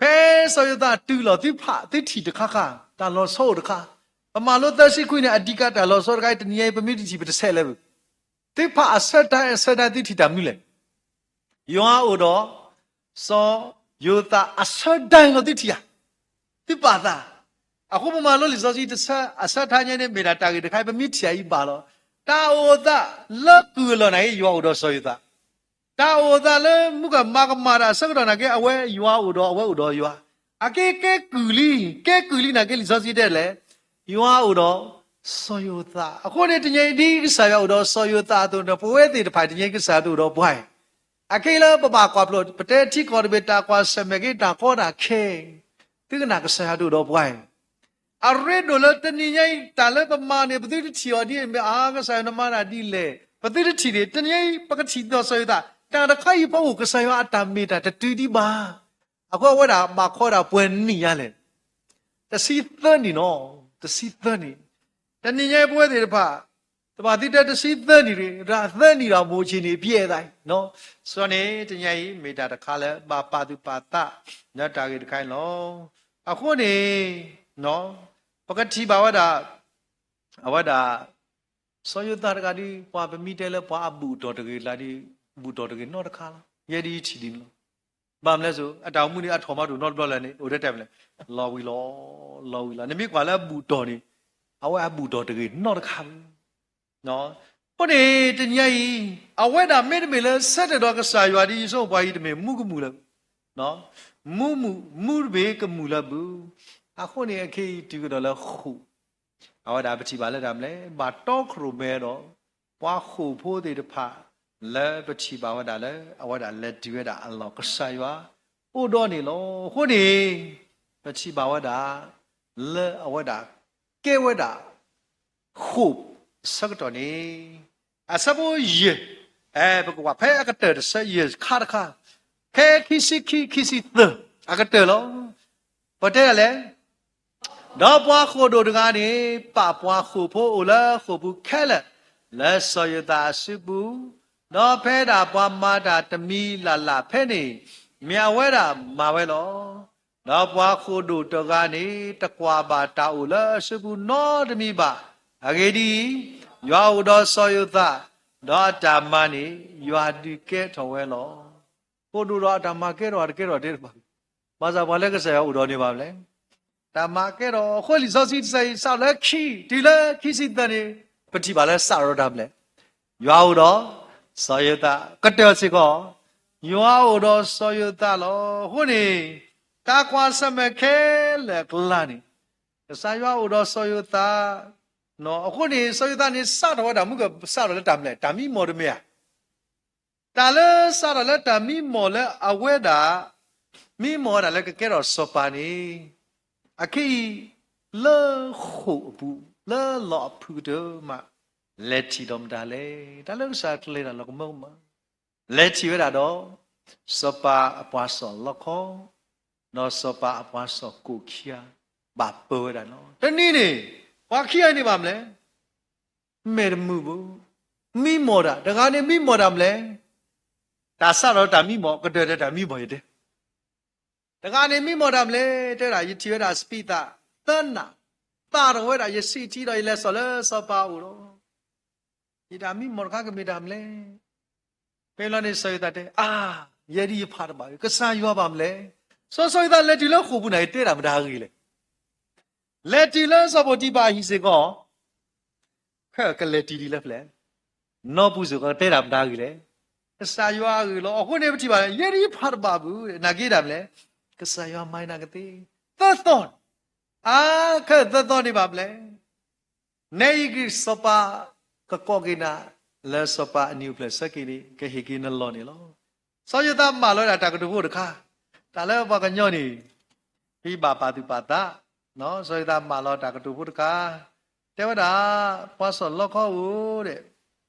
ဖဲစီၤယိၤသးတုၤလီၤ သုဖးသုထံၣ်တခါခါ တၢ်လီၤဆီအိၣ်တခါ, ပမၤလိသၢဆံခွံန့ၣ် အဓိကတၢ်လီၤဆီတခါအံၤ တနံၤအံၤ ပမ့ၢ်တထံၣ်ပတဆဲးလၢၤဘၣ်. သုဖးအဆၢတၢ်အဆၢတၢ်သုထံၣ်တၢ်မနုၤလဲၣ်. ယွၤအိၣ်ဒီး စီၤယိၤသးအဆၢတၢ်လီၤသုထံၣ်ဧါ. သုပာ်သး. အဃိပမၤလိလံာ်စီဆှံတဆၢ အဆၢတၢ်ညါန့ၣ် မ့ၢ်ဒၣ်တၢ်ဂ့ၢ်တခါအံၤ ပမ့ၢ်ထံၣ်အံၤဘၣ်လီၤ. တၢ်အိၣ်သးလၢကုၢ်အလီၢ်နာ်က့ ယွၤအိၣ်ဒီးစီၤယိၤသး တၢ်အိၣ်သးလၢမူကမၤကမၣ်တၢ်အဆၢကတီၢ်နာ်က့ အဝဲယွၤအိၣ်ဒီးအဝဲအိၣ်ဒီးယွၤ, အက့ကဲကုၢ်လံ, ကဲကုၢ်လံနာ်က့ လံာ်စီဆှံတဲလဲၣ်, ယွၤအိၣ်ဒီးစီၤယိၤသး. အဃိန့ၣ် တနံၤအံၤဒ်ကစၢ်ယွၤအိၣ်ဒီးစီၤယိၤသးအသိးန့ၣ် ပဝဲသ့ၣ်တဖၣ်တနံၤအံၤ ကစၢ်ယွၤတအိၣ်ဒီးပှၤအံၤ, အခဲအံၤလၢပဘၣ်ကွၢ်ဖျိး ပတဲထံကီၢ်တဘ့ၣ် တၢ်ကွၢ်ဆၢၣ်မဲာ်က့ တၢ်ကီတၢ်ခဲ, သုကနၣ်ကစၢ်ယွၤတအိၣ်ဒီးပှၤအံၤ အရ့ဒိၣ်လၢတနံၤညါအံၤ တၢ်လၢပမၤန့ၣ် ပသုတထံၣ်အီၤဒ်အမ့ၢ် အါ ကစၢ်ယွၤနမၤတၢ်ဒ်လဲၣ်, ပသုတထံၣ်န့ၣ် တနံၤညါအံၤ ပကထံၣ်ဒီးစီၤယိၤသး တၢ်တခါအံၤဖီခိၣ် ကစၢ်ယွၤအတၢ်မ့ၢ်တၢ်တတုၤဒံးဘၣ်. အဃိအဝဲဒၣ်ဘၣ်ခီဒၣ်ပှဲၤနံၣ်ညါလဲၣ်. တဆံသၢနံၣ်နီၤ, တဆံသၢနံၣ်, တနံၤညါအံၤပဝဲသ့ၣ်တဖၣ် တဘၣ်သုတဲတဆံသၢနံၣ်တဂ့ၤ, တၢ်သၢနံၣ်ဒီးမိၢ်ဆ့ၣ်န့ၣ် ပျဲသးအံၤ, စီၤန့ၣ် တနံၤညါအံၤ မ့ၢ်တၢ်တခါလၢဘၣ်ပာ်သူၣ်ပာ်သး လၢတၢ်ဂ့ၢ်တခါအံၤလီၤ. အဃိန့ၣ် ပကထံၣ်ဘၣ်ဝဲဒၣ် အဝဲဒၣ် စီၤယိၤသးတဂၤဒီး ပှၤပမ့ၢ်တဲလၢပှၤအဘူၣ်အတီၢ်တဂ့ၤလၢ်ဒီး ဘူၣ်တီၢ်တဂ့ၤနီတခါလီၤ. ယဲဒ်ယထံၣ်ဒ်န့ၣ်လီၤ. ဘၣ်မနုၤလဲၣ်စိၤ အတၢ်အိၣ်မူန့ၣ် အထီၣ်မၤတအိၣ်နီတဘျီလၢာ်န့ၣ် အိၣ်ထဲတဲမလဲၣ်, လီၤဝံၤလီၤ, လီၤဝံၤလီၤ. နမ့ၢ်ကွၢ်လၢအဘူၣ်တီၢ်န့ၣ် အဝဲအဘူၣ်တီၢ်တဂ့ၤနီတခါဘၣ်. အဃိန့ၣ် တနံၤညါအံၤ အဝဲဒၣ်မ့တမ့ၢ်လၢဆၢတဲာ်ဒီးကစၢ်ယွၤဒ်ယဆိကမိၣ်ပှၤအံၤ တမ့ၢ်မူကမူၣ်လၢၤ, မူမူၣ် မူတဘ့ၣ်ကမူၣ်လၢၤဘၣ်. အဃိန့ၣ် အခဲအံၤတုၤကဒီးလၢဃိာ် အဝဲဒၣ်ပထံၣ်ဘၣ်လၢတၢ်မလဲၣ်, ဘၣ်တီခိၣ်ရိၣ်မဲဒီး ပှၤဃိာ်ဖိသ့ၣ်တဖၣ် လၢပထံၣ်ဘၣ်ဝဲဒၣ်လၢ အဝဲဒၣ်လဲၤတုၤဝဲဒၣ်အလီၢ် ကစၢ်ယွၤအိၣ်ဒီးန့ၣ်လီၤ. အဃိန့ၣ် ပထံၣ်ဘၣ်ဝဲဒၣ် လၢအဝဲဒၣ်ကဲဝဲဒၣ် ဃိာ်အဆၢကတီၢ်န့ၣ် အဆၢဖိယဲၢ်, ပကကွၢ်ဖဲအကတၢၢ်တဆၢ ယဲၢ်ခါတခါ, ဖဲခံဆံခံ ခံဆံသၢ အကတၢၢ်လီၤ. ပတဲဒ်လဲၣ်, ဒီးပှၤဃိာ်ဒိၣ်တဂၤန့ၣ် ပာ်ပှၤဃိာ်ဖိအိၣ်လၢဃိာ်ပူၤခဲလၢာ် လၢစီၤယိၤသးအစုပူၤ, ဒီးဖဲဒၣ်ပှၤမၤတၢ်တမံၤလၢ်လၢ်ဖဲန့ၣ် မ့ၢ်အဝဲဒၣ်မၤဝဲလီၤ. ဒီးပှၤဃိာ်ဒိၣ်တဂၤန့ၣ် တကွၢ်ဘၣ်တၢ်အိၣ်လၢအစုပူၤနီတမံၤဘၣ်. အဂ့ၢ်ဒ်အံၤ, ယွၤအိၣ်ဒီးစီၤယိၤသး, ဒီးအတၢ်မၤန့ၣ် ယွၤဒုးကဲထီၣ်ဝဲလီၤ. ဃိာ်ဒိၣ်ဒီးအတၢ်မၤကဲထီၣ်အတကဲထီၣ်တဲတဘၣ်, ဘၣ်ဆၣ်ပှၤလၢကစၢ်ယွၤအိၣ်ဒီးန့ၣ်ဘၣ်မလဲၣ်. တၢ်မၤကဲထီၣ်အဃိ လံာ်စီဆှံတဆၢအံၤ စးထီၣ်လၢခံ တုၤလၢခံဆံသၢန့ၣ် ပထံၣ်ဘၣ်လၢစးထီၣ်တၢ်မလဲၣ်. ယွၤအိၣ်ဒီးစီၤယိၤသး ကတၢၢ်စ့ၢ်ကီး, ယွၤအိၣ်ဒီးစီၤယိၤသးလီၤ. အဃိန့ၣ် တၢ်ကွၢ်ဆၢၣ်မဲာ်ခဲလၢာ်အကျါန့ၣ် ကစၢ်ယွၤအိၣ်ဒီးစီၤယိၤသး, အဃိန့ၣ် စီၤယိၤသးန့ၣ် စးထီၣ်ဝဲဒၣ်မူက စးထီၣ်လၢတၢ်မလဲၣ်, တၢ်မံမီၢ်တမ့ၢ်ဧါ. တၢ်လၢစးထီၣ်လၢတၢ်မံမီၢ်လၢအဝဲဒၣ် မံမီၢ်ဝဲဒၣ်လၢကကဲထီၣ်စီၤပၤန့ၣ် အခဲအံၤ လၢဃိာ်အပူၤ လၢလီၢ်အဖုၣ်ကတၢၢ်မး လဲၤထံၣ်ဒီးမတၤလဲၣ်. တၢ်လၢကစၢ်ကျဲၤတၢ်လီၤကမၢကမၣ် လဲၤထံၣ်ဝဲဒၣ်ဒီး စီၤပၤအပှၤစီၣ်လီခီ ဒီးစီၤပၤအပှၤစီၣ်ကိၣ်ခံဂၤ ဘၣ်ပၢဝဲဒၣ်လီၤ. တနံၤန့ၣ် ပှၤခံဂၤအံၤန့ၣ်ဘၣ်မလဲၣ်, မဲာ်တမုာ်ဘၣ်, မံမီၢ်တၢ်, တဂၤန့ၣ်မံမီၢ်တၢ်မလဲၣ်. တၢ်စးထီၣ်တၢ်မံမီၢ် ကတၢၢ်ဒီးတၢ်မံမီၢ်ယတဲ တဂၤန့ၣ်မံမီၢ်တၢ်မလဲၣ်, တဲဒၣ် ယထံၣ်ဝဲဒၣ်စပံးသၣ်သၢနၢ် သၣ်ထီၣ်ဝဲဒၣ် ယဆံးထံဒီးယလဲၤစိာ်လၢစီၤပၤအအိၣ်လီၤ. ယတၢ်မံမီၢ်တခါကမ့ၢ်တၢ်မလဲၣ်. ဖဲလီၤန့ၣ် စီၤယိၤသးတဲ အါ, ယဲဒ်ယဖးတဘၣ် ကစၢ်ယွၤဘၣ်မလဲၣ်. စီၤစီၤယိၤသးလဲၤတုၤလၢဃိာ်ပူၤန့ၣ် ယတဲဒၣ်မတၤဂ့ၢ်လဲၣ်. လဲၤတုၤလၢစီၤပိၤတံဖၤအဟံၣ်စ့ၢ်ကီး ခဲကလဲၤတုၤဒ်လဲၣ်ဖဲလဲၣ်, နီၢ်ပူၤစ့ၢ်ကီး ကတဲဒၣ်မတၤဂ့ၢ်လဲၣ်. ကစၢ်ယွၤအဂ့ၢ်လီၤ. အဃိန့ၣ်ပထံၣ်ဘၣ် ယဲဒ်ဖးတဘၣ်ပူၤ နာ်က့ဒၣ်မလဲၣ်, ကစၢ်ယွၤမၤနၤကသ့, သၢသီ, အါခဲသၢသီန့ၣ်ဘၣ်မလဲၣ်, နဲအံၤက့ၤစီၤပၤ ကကိးက့ၤနၤ လၢစီၤပၤအနံၣ်အိၣ်ဖျဲၣ်ဆၢက့ၤန့ၣ် ကဟ့ၣ်က့ၤနလီၢ်န့ၣ်လီၤ. စီၤယိၤသးမၢလီၤဝဲဒၣ်တၢ်ကတိၤဖိတခါ, တၢ်လၢပှၤကညီန့ၣ် ဟံးဘၣ်ပာ်သူၣ်ပာ်သး, စီၤယိၤသးမၢလီၤတၢ်ကတိၤဖိတခါ, တဲဝဲဒၣ် ပှၤစီၢ်လီခီဧၢ,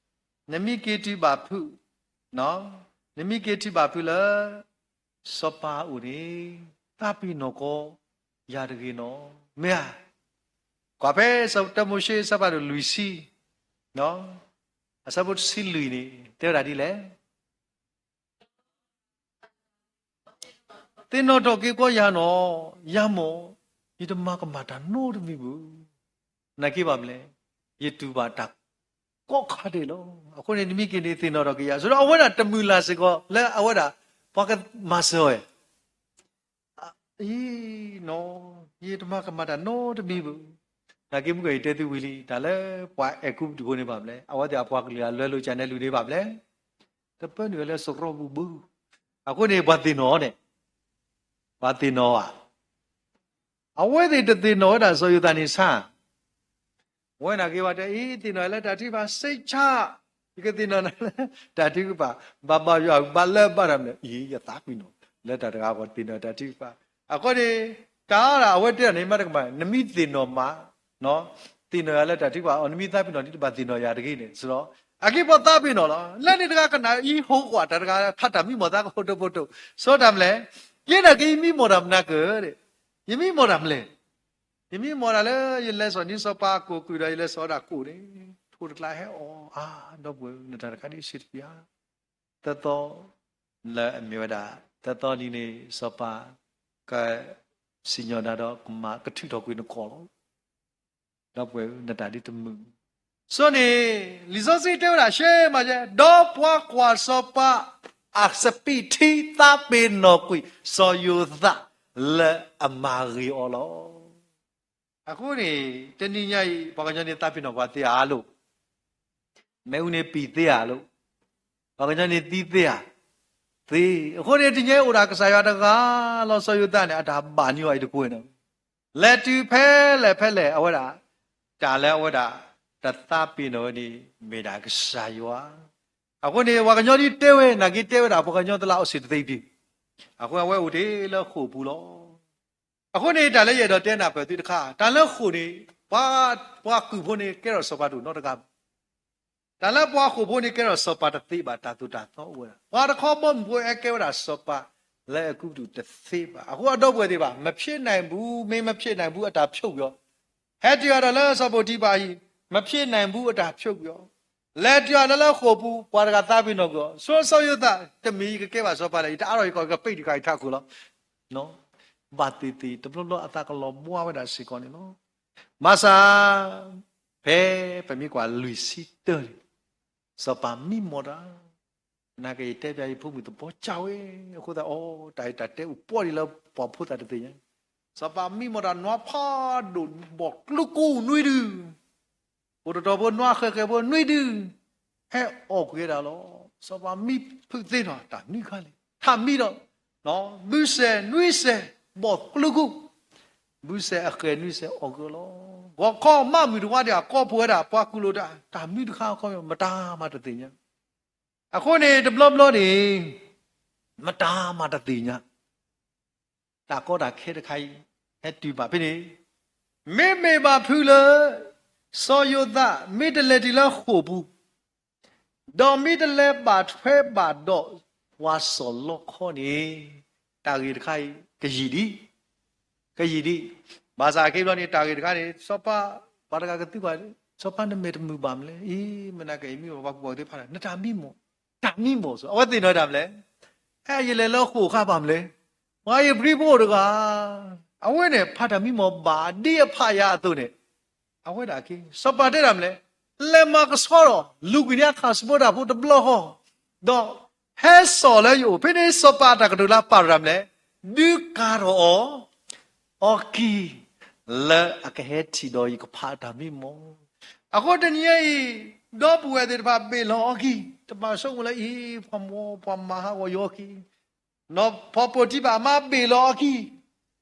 နမ့ၢ်က့ၤတုၤဘၣ်ဖုး, နမ့ၢ်က့ၤတုၤဘၣ်ဖုးလၢ စီၤပၤအအိၣ်န့ၣ် သးပ့ၤနီၣ်ကီးယၤတဂ့ၤနီၤ, မ့ၢ်ဧါ. ကွၢ်ဖဲစီၤတၢမိၤၡ့ အဆၢဖးဒိၣ်လွံၢ်ဆံ, အဆၢဖိတဆံလွံၢ်န့ၣ် တဲဝဲဒၣ်ဒ်လဲၣ်, သ့ၣ်နီၣ်ထီၣ်က့ၤကီးယၤနီၤ, ယမိၢ်, ယတမၤကမၣ်တၢ်နီတမံၤဘၣ်, နာ်က့ဘၣ်မလဲၣ်, ယတူၢ်ဘၣ်တၢ်ကိးခါဒဲးလီၤ. အဃိန့ၣ် နမ့ၢ်က့ၤန့ၣ် သ့ၣ်နီၣ်ထီၣ်က့ၤယၤ, ဆိဒီးအဝဲဒၣ်တမုာ်လၤစ့ၢ်ကီး လၢအဝဲဒၣ် ပှၤကမၤစၢၤအီၤ, အံၤနီၤ, ယတမၤကမၣ်တၢ်နီတမံၤဘၣ်. နာ်က့မုၢ်ကီၢ်အံၤတဲသုဝံၤလံ, တၢ်လၢပှၤအဲၤကူပတူးဖိန့ၣ်ဘၣ်မလဲၣ်, အဝဲသ့ၣ်အပှၤကလုာ်အလွဲလိာ်ကၠးနဲလူၤန့ၣ်ဘၣ်မလဲၣ်, တပၢနုာ်ဝဲလၢစရီဘူဘု, အဃိန့ၣ် ပှၤသ့ၣ်နီၣ်န့ၣ်, ပှၤသ့ၣ်နီၣ်ဧါ. အဝဲသ့ၣ်တသ့ၣ်နီၣ်ဝဲဒၣ်စီၤယိၤသးန့ၣ်ဆါ, ဝဲနာ်က့ၤဝဲတဲ အံၤသ့ၣ်နီၣ်လၢတၢ်ထုကဖၣ် စိတ်ချ, ယကသ့ၣ်နီၣ်နၤလၢတၢ်ထုကဖၣ်, ဘၣ်ဘၣ်ယွၤဘၣ်လၢဘၣ်တၢ်မနုၤ, အံၤယသးပ့ၤနီၣ် လၢတၢ်တဂၤအဂီၢ်သ့ၣ်နီၣ်တၢ်ထုကဖၣ်, အဃိန့ၣ် တၢ်အီၣ်ဒၣ်အဝဲတဲဒၣ်န့ၣ် မ့တမ့ၢ် နမ့ၢ်သ့ၣ်နီၣ်မး သ့ၣ်နီၣ်ယၤလၢတၢ်ထုကဖၣ်အီၤ, နမ့ၢ်သးပ့ၤနီၣ်ဒ်တဘၣ်သ့ၣ်နီၣ်ယၤတဂ့ၤန့ၣ် ဆိဒီး အက့ၤပှၤသးပ့ၤနီၣ်လီၤ. လၢန့ၣ်တဂၤကနၣ်အံၤဟိကွၢ်တၢ်တဂၤ ဖးတၢ်မံမီၢ်သးကဟိတိၢ်ဖိတိၢ်, ဆိတၢ်မလဲၣ်, က့ၤနာ်က့ၤယမံမီၢ်တၢ်မနၤကၢၢ်, ယမံမီၢ်တၢ်မလဲၣ်, ယမံမီၢ်တၢ်လၢယလဲၤစိာ်န့ၢ်စီၤပၤကိၣ်ကုၢ်ဒီး ယလဲၤစိာ်ဒၣ်ကိၣ်န့ၣ် ထိၣ်တကျါဟဲအီၣ်အါ, ဒီပုၢ်ဝဲၢ် နတၢ်တခါဒ်စံးတပျၢ်, သၢသီ လၢအမ့ၢ်ဝဲဒၣ် သၢသီနံၤန့ၣ် စီၤပၤ ကစံၣ်ညီၣ်နၤဒီးကမၤကထုးထီၣ်ကွံာ်နကီၢ်လီၤ. ဒီပုၢ်ဝဲၢ် နတၢ်ဒ်တမုာ်, ဆိန့ၣ် လံာ်စီဆှံတဲဝဲဒၣ်ရှဲမးယဲ, ဒီးပှၤကွၢ်စီၤပၤအစပံးထံသးပ့ၤနီၣ်ကွံာ် စီၤယိၤသး လၢအမၤဂ့ၤအီၤလီၤ. အဃိန့ၣ် တနံၤညါအံၤ ပှၤကညီန့ၣ်သးပ့ၤနီၣ်ပှၤသ့ဧါလိၤ, မ့ၣ်အူန့ၣ်ပံာ်သ့ဧါလိၤ, ပှၤကညီန့ၣ်သံသ့ဧါ, သ့. အဃိန့ၣ် တနံၤညါအံၤအိၣ်ဒၣ်ကစၢ်ယွၤတဂၤလီၤ. စီၤယိၤသးန့ၣ် အတၢ်ဘၣ်န့ၢ်အီၤအံၤတကွဲးနီၤ, လဲၤတုၤဖဲလဲၣ်ဖဲလဲၣ် အဝဲဒၣ် တၢ်လၢအဝဲဒၣ် တသးပ့ၤနီၣ်ဝဲန့ၣ် မ့ၢ်ဒၣ်ကစၢ်ယွၤ. အဃိန့ၣ် ပှၤကညီဒ်တဲဝဲ နာ်က့တဲဝဲဒၣ် ပှၤကညီတလၢအီစ့ၣ်တသ့ဖံး, အဃိအဝဲအိၣ်တ့ၢ်လၢဃိာ်ပူၤလီၤ. အဃိန့ၣ် တၢ်လၢယအဲၣ်ဒိးတဲနၢ်ပၢၢ်သုတခါ တၢ်လၢဃိာ်န့ၣ် ပှၤ ပှၤကုၢ်ဖိန့ၣ် ကဲထီၣ်စီၤပၤတအိၣ်နီတဂၤဘၣ်. တၢ်လၢပှၤဃိာ်ဖိန့ၣ် ကဲထီၣ်စီၤပၤတသ့ဘၣ်, တၢ်သိၣ်တၢ်သီအိၣ်ဝဲဒၣ်, ပှၤတခီဘီမုၢ်ဖိဟဲကဲဝဲဒၣ်စီၤပၤလၢအဲၤကူပတူးတသ့ဘၣ်. အဃိအဒီပုၢ်ဝဲၢ်သ့ၣ်တဖၣ် မဖြစ်နိုင်ဘူး, မင်းမဖြစ်နိုင်ဘူး အတၢ်ဖျိကွံာ်အီၤ, ဟဲတုၤအီၤဒီးလၢစီၤပိၤတံဖၤအဟံၣ် မဖြစ်နိုင်ဘူး အတၢ်ဖျိကွံာ်အီၤ, လဲၤတုၤအီၤလၢလၢဃိာ်ပူၤ ပှၤတဂၤသးပ့ၤနီၣ်ကွံာ်အီၤ, စီၤစီၤယိၤသး တမ့ၢ်ယကကဲဘၣ်စီၤပၤလဲၣ်, ယတအါထီၣ်ယကီၢ် ယကပ့းတံၢ်ဃာ်ယထးခိၣ်လီၤ. ဘၣ်သ့ၣ်သ့ၣ် တဘျီဘျီအသးကလီၤဘှါဝဲဒၣ်စ့ၢ်ကီးန့ၣ်လီၤ. ဘၣ်ဆၣ် ဖဲပမ့ၢ်ကွၢ်လွံၢ်ဆံတၢန့ၣ် စီၤပၤမံမီၢ်တၢ်, နာ်က့ယတဲပျၢ်ယဖိမုၣ်သဘီကၢ်ဝဲ, အဃိသတး အိ တၢ်အံၤတၢ်တဲအိၣ်ပှီၢ်ဒံးလၢပှၤဖိသၣ်တသ့ၣ်ညါ, စီၤပၤမံမီၢ်တၢ်နွါဖးဒိၣ်ဘီၣ်ကျိကိၣ်နွံဒု အိၣ်တတီၤဖိနွါဃဲၤဃဲၤဖိနွံဒု ဟဲအီၣ်ကွံာ်ဝဲဒၣ်လီၤ. စီၤပၤမံဖုးသ့ထီၣ် တၢ်မံခါလဲၣ်, ထးမံဒီး ဘုစဲၤနွံစဲၤ ဘီၣ်ကျိကိၣ်, ဘုစဲၤအဃဲၤနွံစဲၤအီၣ်ကွံာ်လီၤ. ဂီၤခီမးမုၢ်တဝါဒံး အကိးဖှိၣ်ဝဲဒၣ် ပှၤကူၣ်လိာ်တၢ် တၢ်မံတခါခီ မတၤမးတသ့ၣ်ညါ. အဃိန့ၣ် တဘျီဘျီန့ၣ် မတၤမးတသ့ၣ်ညါ တၢ်ကီတၢ်ခဲတခါအံၤ ဟဲတုၤဘၣ်ဖဲန့ၣ်, မ့မ့ၢ်ဘၣ်ဖုးလၢ စီၤယိၤသး မ့ၢ်တလဲၤတုၤလၢဃိာ်ပူၤ, ဒီးမ့ၢ်တလဲၤဘၣ်ထွဲဘၣ်ဒီးပှၤစီၢ်လီခီန့ၣ် တၢ်ဂ့ၢ်တခါအံၤ ကယံာ်ဒံး, ကယံာ်ဒံး. ဘၣ်ဆၣ်အခဲအံၤဘျီန့ၣ် တၢ်ဂ့ၢ်တခါန့ၣ် စီၤပၤ ပှၤတဂၤကသံကွၢ် စီၤပၤနမဲာ်တမုာ်ဘၣ်မလဲၣ်. အံၤ မနၤက့ၤမံမီၢ်ပှၤကူၣ်ဘၣ်သ့ၣ်တဖၣ် နတၢ်မံမီၢ်, တၢ်မံမီၢ်စိၤ အဝဲသ့ၣ်နီၣ်တၢ်မလဲၣ်. ဟဲယလဲၤလၢဃိာ်ဃါဘၣ်မလဲၣ်. ပှၤဧ့ၤဘြံၤဖိတဂၤ အဝဲန့ၣ် ဖးတၢ်မံမီၢ်ဘၣ်ဒ်အဖးယၤအသိးန့ၣ် အဝဲဒၣ်က့ၤ စီၤပၤတဲတၢ်မလဲၣ်, လဲၤမၤကဆှီဒီး လူၤကွံာ်န့ၢ်အခၣ်စဖိတၢ်ဖိတဘျီဃီ, ဒီးဟဲစိာ်လၢယအိၣ် ဖဲန့ၣ် စီၤပၤအတၢ်ကတိၤလၢပာ်တၢ်မလဲၣ်, ဒုးကၤထီၣ်အီၤ အီၣ်ကံၢ် လၢအကဟဲထံၣ်ဒီးယကဖးအတၢ်မံမီၢ်. အဃိတနံၤအံၤ ဒီပုၢ်ဝဲၢ်သ့ၣ်တဖၣ်ဘ့ၣ်လီၤအီၤခံ, တဘၣ်ဆိကမိၣ်လၢအံၤ ပှၤမၢ ပှၤမၤဟးဂီၤယီၤအီၤခံ, နီၢ်ဖီပိတံဖၣ်အမါဘ့ၣ်လီၤအီၤခံ,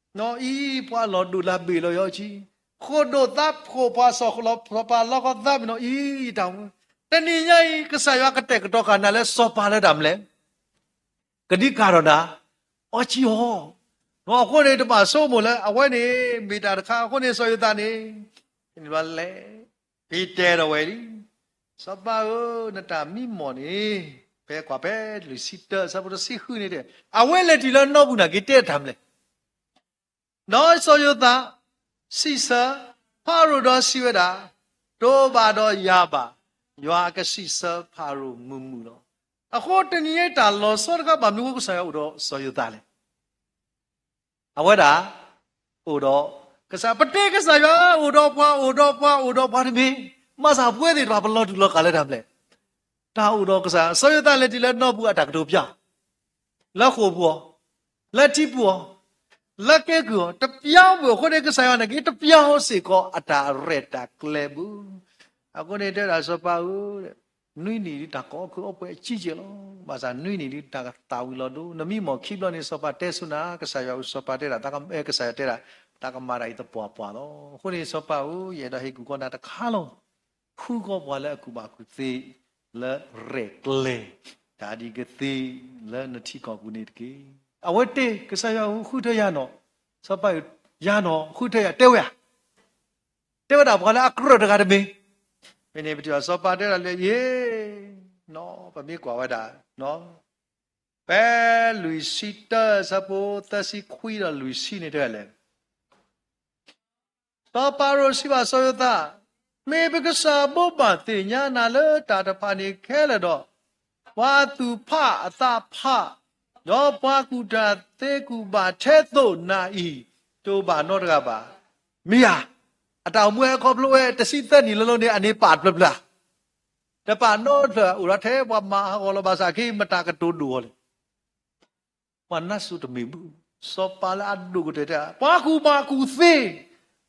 နီၢ်အံၤ ပှၤလီၤဒိၣ်လၢဘ့ၣ်လီၤယီၤအီၤခံ, ဃိၣ်ဒိၣ်သးဖှိၣ်ပှၤစီၤဃလီၤ စီၤပၤလီခီသးမ့ၢ်နီၢ်အံၤတၢ်ဝဲ, တနံၤညါအံၤ ကစၢ်ယွၤကတဲာ်ကတီၤဃာ်နၤလၢစီၤပၤလၢတၢ်မနုၤလဲၣ် ကဒံကၢ်ထီၣ်နၤ အီကံအီၤ, အဃိန့ၣ် တဘၣ်ဆိကမိၣ်လၢအဝဲန့ၣ် မ့ၢ်တၢ်တခါ အဃိန့ၣ် စီၤယိၤသးန့ၣ် လဲၤ ဖဲတဲဒီးဝဲလံ, စီၤပၤဧၢ, နတၢ်မံမီၢ်န့ၣ် ဖဲကွၢ်ဖဲလွံၢ်ဆံတၢ အဆၢဖိတဆံဃုန့ၣ်တဲ, အဝဲလဲၤတုၤလၢနီၢ်ပူၤနာ်က့ တဲတၢ်မနုၤလဲၣ် ဒီးစီၤယိၤသးစံးဆၢဖၤရိၤဒီးစံးဝဲဒၣ်, တအိၣ်ဘၣ်ဒီးယၤဘၣ်, ယွၤကစံးဆၢဖၤရိၤမုာ်မုာ်လီၤ. အဃိတနံၤအံၤတၢ်လီၤဆီတခါဘၣ်မနုၤအဃိကစၢ်ယွၤအိၣ်ဒီးစီၤယိၤသးလဲၣ်. အဝဲဒၣ် အိၣ်ဒီး ကစၢ် ပတဲကစၢ်ယွၤအိၣ်ဒီးပှၤ အိၣ်ဒီးပှၤ အိၣ်ဒီးပှၤတမ့ၢ်, မၤစၢ်ပှၤသ့ၣ်တဖၣ်ပလီၤတူာ်လီၤကာ်လၢတၢ်မနုၤလဲၣ်. တၢ်အိၣ်ဒီးကစၢ် စီၤယိၤသးလဲၤတုၤလၢနီၢ်ပူၤအတၢ်ကတိၤပျၢ် လၢဃိာ်ပူၤအီၤ, လၢထံပူၤအီၤ, လၢက့ကုၢ်အီၤ တပျၢ်ဝဲအဃိန့ၣ် ကစၢ်ယွၤန့ၣ်က့ တပျၢ်စ့ၢ်ကီးအတၢ်ရဲၣ်တၢ်ကျဲၤဘၣ်. အဃိန့ၣ်တဲဒၣ်စီၤပၤဧၢ, နွံနံၣ်ဒ်တၢ်ကိးအီၣ်ခုးအီပှဲၤအကံကဲလီၤ. ဘၣ်ဆၣ်နွံနံၣ်ဒ် တၢ်ကသၣ်ဝံၤလီၤဒိ နမံမီၢ်ခံဘျီန့ၣ် စီၤပၤတဲဆိနၤ ကစၢ်ယွၤဧၢ, စီၤပၤတဲဒၣ် ကစၢ်ယွၤတဲဒၣ် တၢ်ကမၤတၢ်အံၤသပှၢ်ပှၢ်လီၤ. အဃိန့ၣ်စီၤပၤဧၢ, ယအဲၣ်ဒိးဟ့ၣ်ကူၣ်ကီနၤတခါလီၤ. ဃုကီၢ်ပှၤလၢအကူၣ်ဘၣ်ကူၣ်သ့ လၢရဲၣ်ကျဲၤ တၢ်ဒ်ကသ့ လၢနထံကီၢ်ပူၤန့ၣ်တက့ၢ်. အဝဲတဲ ကစၢ်ယွၤဧၢ ဃုထၢယၤနီၢ်, စီၤပၤဧၢ, ယၤနီၢ် ဃုထၢယၤ တဲဝဲဧါ. တဲဝဲဒၣ်ပှၤလၢအကြၢးတဂၤတမ့ၢ်. မ့ၢ်န့ၣ်ပထံၣ်ဘၣ်စီၤပၤတဲဒၣ်လၢယ့ၣ်, နီၢ် ပမ့ၢ်ကွၢ်ဝဲဒၣ် ဖဲလွံၢ်ဆံတၢ ဆၢဖိသၢဆံခွံဒီးလွံၢ်ဆံန့ၣ်တဲလဲၣ် စီၤပၤရိၤစံးဘၣ်စီၤယိၤသး, မ့ၢ်ပကစၢ်ဘိးဘၣ်သ့ၣ်ညါနၤလၢတၢ်တဖၣ်န့ၣ်ခဲလၢာ်ဒီး, ပှၤသူၣ်ဖးအသးဖး, ဒီးပှၤကူၣ်တၢ်သ့ကူၣ်ဘၣ်ထဲသိးနၤအံၤ, တအိၣ်ဘၣ်နီတဂၤဘၣ်. မ့ၢ်ဧါ, အတၢ်အိၣ်မူဟဲခီဖျိဝဲတဆံသၢနံၣ်လၢလီၤန့ၣ် အန့ၣ်ပာ်တဖျၢၣ်ဖျၢၣ်ဧါ. တပာ်နီတဖျၢၣ် အိၣ်ဒီးထဲပှၤမၤဟးဂီၤလီၤ ဘၣ်ဆၣ်က့မတၤကတိၤဒိၣ်အီၤလဲၣ် ပှၤနါစိၤတမ့ၢ်ဘၣ်. စီၤပၤလၢအဒိၣ်ကတၢၢ်တဲ, ပှၤကူၣ်ဘၣ်ကူၣ်သ့,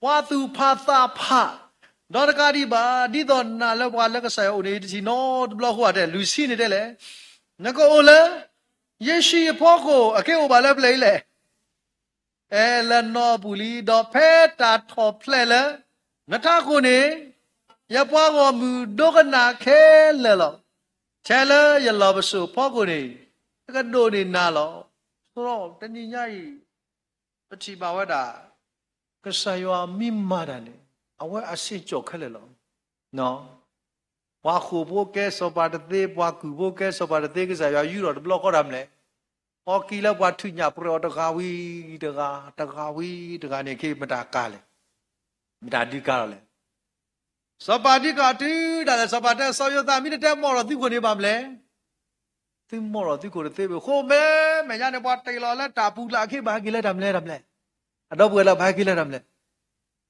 ပှၤသူၣ်ဖးသးဖး, ဒီးတကးဒံးဘၣ် ဒ်သိးနၤလၢပှၤလၢကစၢ်ယွၤအိၣ်န့ၣ် ယတထံၣ်နီတဘျီဃီဧါတဲ လွံၢ်ဆံန့ၣ်တဲလဲၣ်, နကအိၣ်လၢ ယ့ၣ်ၡံးအဖီခိၣ် အက့အိၣ်ဘၣ်လၢပျဲၢ်အံၤလဲၣ် အဲ လၢနီၢ်ပူၤလံ, ဒီးဖဲတၢ်ထီၣ်ဖျဲးလၢ နထးခိၣ်န့ၣ် ယပှၤဂီၢ်မုၢ်ဒိကနၣ်ခဲလၢာ်လီၤ. ထဲလၢယလီၢ်ပစိာ်ဖီခိၣ်န့ၣ် ယကဒိးန့ၢ်နၤလီၤ. ဆိဒီးတနံၤညါအံၤ ပထံၣ်ဘၣ်ဝဲဒၣ် ကစၢ်ယွၤမ့ၢ်မၤတၢ်န့ၣ် အဝဲအစ့ၢ်ကီးခဲလၢာ်လီၤ. ပှၤဃိာ်ဖိကဲစီၤပၤတသ့, ပှၤကူၣ်ဖိကဲစီၤပၤတသ့, ကစၢ်ယွၤယူၢ်ထီၣ်တဘျီဃီတၢ်မနုၤလဲၣ်. အီၣ်ကံၢ်လၢပှၤထုးညၣ်ပြဲအီၤတဂၤဝံၤတဂၤ, တဂၤဝံၤတဂၤန့ၣ် က့မတၤကၤလဲၣ်, မတၤဒုးကၤလီၤလဲၣ်. စီၤပၤဒုးကၤတုၤဒၣ်လဲာ် စီၤပၤတဲ စီၤယိၤသး မ့ၢ်တတဲမီၢ်ထီၣ်သုးခိၣ်န့ၣ်ဘၣ်မနုၤလဲၣ်. သုမီၢ်ထီၣ်သုးခိၣ်တသ့ဘၣ် ဃိမဲမဲာ်ညါန့ၣ် ပှၤတ့ၢ်လီၤလၢတၢ်ပူၤလၢအက့ဘၣ်ဟဲက့ၤလၢတၢ်မနုၤလဲၣ်, တၢ်မနုၤလဲၣ်. အဒီပုၢ်ဝဲၢ်လၢဘၣ်ဟဲက့ၤလၢတၢ်မနုၤလဲၣ်.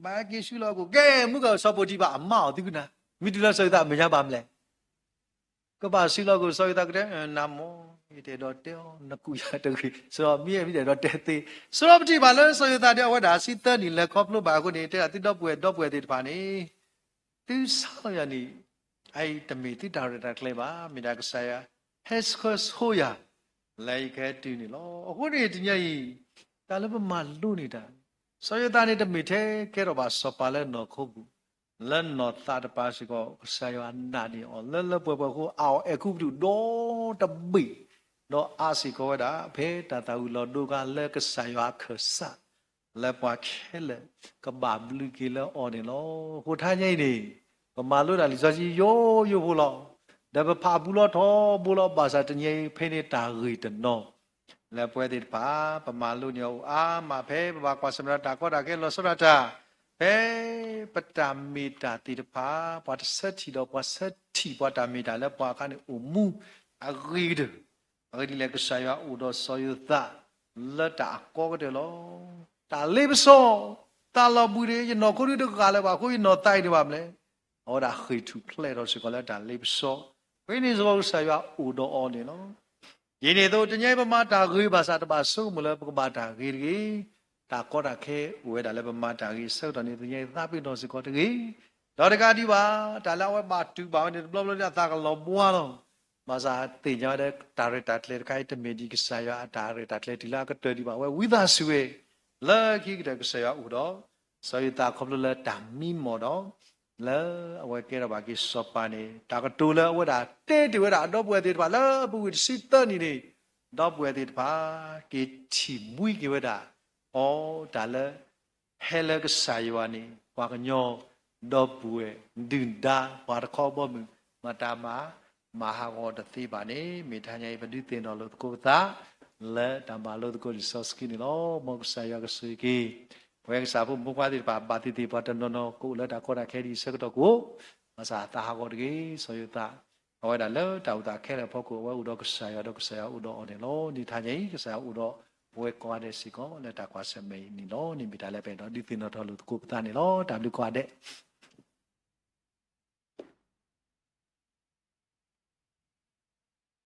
ဘၣ်ဟဲက့ၤဆူလီၢ်ခိၣ် ကဲ မုၢ်ကစီၤပီတံဖၢ်အမါအီၤသုကနၣ်, မ့ၢ်တုၤလၢစီၤယိၤသးအမဲာ်ညါဘၣ်မနုၤလဲၣ်. ကဘၣ်စံးလီၤခိၣ် စီၤယိၤသးကတဲ နၤမီၢ် ယတအဲၣ်ဒိးတဲအီၤ နကူးယၤတဂ့ၤ, စီၤမံအဲၣ်မ့ၢ်တအဲၣ်ဒိးတဲသ့, စီၤပထံၣ်ဘၣ်လၢစီၤယိၤသးဒ်အဝဲဒၣ် ဆံသၢနံၣ်လဲၤခီဖျိဘၣ်အဃိန့ၣ် တဲဒၣ်သုဒီပုၢ်ဝဲၢ်ဒီပုၢ်ဝဲၢ်သ့ၣ်တဖၣ်န့ၣ် သုဆါလီၤယၤန့ၣ် အအံၤတမ့ၢ်သုတၢ်ရဲၣ်တၢ်ကျဲၤဘၣ်, မ့ၢ်ဒၣ်ကစၢ်ယွၤ ဟဲဆှၢဆိယၤ လၢယကဟဲတုၤန့ၣ်လီၤ. အဃိန့ၣ်တနံၤအံၤ တၢ်လၢပမၤလိန့ၢ်တၢ်, စီၤယိၤသးန့ၣ် တမ့ၢ်ထဲကဲထီၣ်ဘၣ်စီၤပၤလၢနီၢ်ခိပူၤ, လၢနီၢ်သးတပၤစ့ၢ်ကီး ကစၢ်ယွၤနာ်န့ၢ်အီၤ လၢလၢပှဲၤပှဲၤအဃိ အအိၣ်အဲၤကူပတူးဒီတဘ့ၣ်, ဒီးအါစ့ၢ်ကီးဝဲဒၣ် ဖဲတၢ်သၣ်ဝံၤလီၤဒိကါလၢကစၢ်ယွၤအခၢၣ်စး လၢပှၤခဲလၢာ် ကဘၣ်ဘျုးက့ၤလၢအီၤန့ၣ်လီၤ. အဃိထါညါအံၤန့ၣ် ပမၤလိတၢ်လံာ်စီဆှံယိယိဖိလီၤ. ဒီးပဖးဘူးလီၤထီဘိလီၤ ဘၣ်ဆၣ်တနံၤအံၤ ဖဲန့ၣ်တၢ်ဂ့ၢ်တနီၤ လၢပဝဲသ့ၣ်တဖၣ် ပမၤလိန့ၢ်အီၤအိၣ်အါမး ဖဲပဘၣ်ကွၢ်ဆၢၣ်မဲာ်ဒီးတၢ်ကီတၢ်ခဲလီၤဆီဒၣ်တၢ်, ဖဲပတၢ်မ့ၢ်တၢ်သ့ၣ်တဖၣ် ပှၤတဆၢထံၣ်ဒီးပှၤဆၢထံၣ်ပှၤတၢ်မ့ၢ်တၢ်လၢပှၤအခါန့ၣ်အိၣ်မူအဂ့ၤကတၢၢ် အဂ့ၢ်ဒ်လဲၣ် ကစၢ်ယွၤအိၣ်ဒီးစီၤယိၤသး လၢတၢ်အကီကတၢၢ်လီၤ. တၢ်လ့ပစီ, တၢ်လီၤဘှံးတဂ့ၤ, ယနီၢ်ခိဒုတဂၤလၢၤဘၣ်အဃိ ယနီၢ်သးအံၤဒံးဘၣ်မနုၤလဲၣ်. အဝဲဒၣ်ဃ့ၢ်ထူၣ်ဖျဲးထီၣ်စ့ၢ်ကီးလၢတၢ်လ့ပစီ, ဖဲန့ၣ်စ့ၢ်ကီးကစၢ်ယွၤအိၣ်ဒီးအီၤန့ၣ်လီၤ. ဒ်န့ၣ်အသိးတနံၤအံၤပမၤတၢ်ဂ့ၤဘၣ်ဆၣ် တဘၣ်ဆိကမိၣ်လၢပကဘၣ်တၢ်ဂ့ၤတဂ့ၤ. တၢ်ကီတၢ်ခဲအိၣ်ဝဲဒၣ်လၢပမၤတၢ်ဂ့ၤအဆၢကတီၢ်န့ၣ် တနံၤအံၤသးပ့ၤနီၣ်စ့ၢ်ကီးတဂ့ၤ. ဒီးတကးဒံးဘၣ် တၢ်လၢအဝဲဘၣ်တူၢ်ဘၣ်ဝဲန့ၣ် တဘျီဘျီဒ်အသးကလီၤဘှါလီၤ. ဘၣ်ဆၣ်သ့ၣ်ညါဝဲလၢတၢ်ရဲၣ်တၢ်ကျဲၤတခါအံၤ တမ့ၢ်ဒ်ကစၢ်ယွၤအတၢ်ရဲၣ်တၢ်ကျဲၤတုၤလၢအကတၢၢ်ဒံးဘၣ်. အဝဲဝံသးစူၤဝဲ လၢခံကတၢၢ်ကစၢ်ယွၤအိၣ်ဒီး စီၤယိၤသးခီဖျိလၢတၢ်မံမီၢ်ဒီး လၢအဝဲကဲထီၣ်ဘၣ်က့ၤစီၤပၤန့ၣ် တၢ်ကတိၤလၢအဝဲဒၣ်တဲတ့ၢ်ဝဲဒၣ်အဒီပုၢ်ဝဲၢ်သ့ၣ်တဖၣ်လၢအပူၤကွံာ်တဆံသၢနံၣ်န့ၣ် ဒီပုၢ်ဝဲၢ်သ့ၣ်တဖၣ် က့ၤထံၣ်ဘှံက့ၤဝဲဒၣ် အိ တၢ်လၢ ဟဲလၢကစၢ်ယွၤန့ၣ် ပှၤကညီဒီပုၢ်ဝဲၢ် ဒုၣ်ဒါ ပှၤတခီဘီမုၢ် မၤတၢ်မၤ မၤဟးဂီၤတသ့ဘၣ်န့ၣ် မ့ၢ်တဟါညါအံၤ ပဒုးသ့ၣ်နီၣ်လိာ်သကိးပသး လၢတၢ်မၤလိသကိးလံာ်စီဆှံန့ၣ်လီၤ. မ်ကစၢ်ယွၤကဆိၣ်ဂ့ၤက့ၤ ပဝဲကစၢ်ဖိမုၣ်ဖိခွါသ့ၣ်တဖၣ် ဘၣ်သ့ၣ်သ့ၣ် ပှၤတနီၤနီၤကအိၣ်လၢတၢ်ကီတၢ်ခဲဒ်အံၤဆၢကတီၢ်ကအိၣ်, ဘၣ်ဆၣ်သးဟးဂီၤတဂ့ၤ စီၤယိၤသး အဝဲဒၣ်လၢတၢ်အိၣ်သးခဲလၢာ်အဖီခိၣ် အဝဲအိၣ်ဒီးကစၢ်ယွၤဒီးကစၢ်ယွၤအိၣ်ဒီးအီၤန့ၣ်လီၤ. မ့ၢ်တဟါညါအံၤ ကစၢ်ယွၤအိၣ်ဒီးပဝဲကိးဂၤဒဲးစ့ၢ်ကီး လၢတၢ်ကွၢ်ဆၢၣ်မဲာ်အံၤန့ၣ်လီၤ. န့ၣ်မ့ၢ်တၢ်လၢပအဲၣ်ဒိးဒုးသ့ၣ်နီၣ်ထီၣ်လိာ်သကိးပသးန့ၣ်လီၤ. တၢ်ဘျုးကိးဂၤဒဲး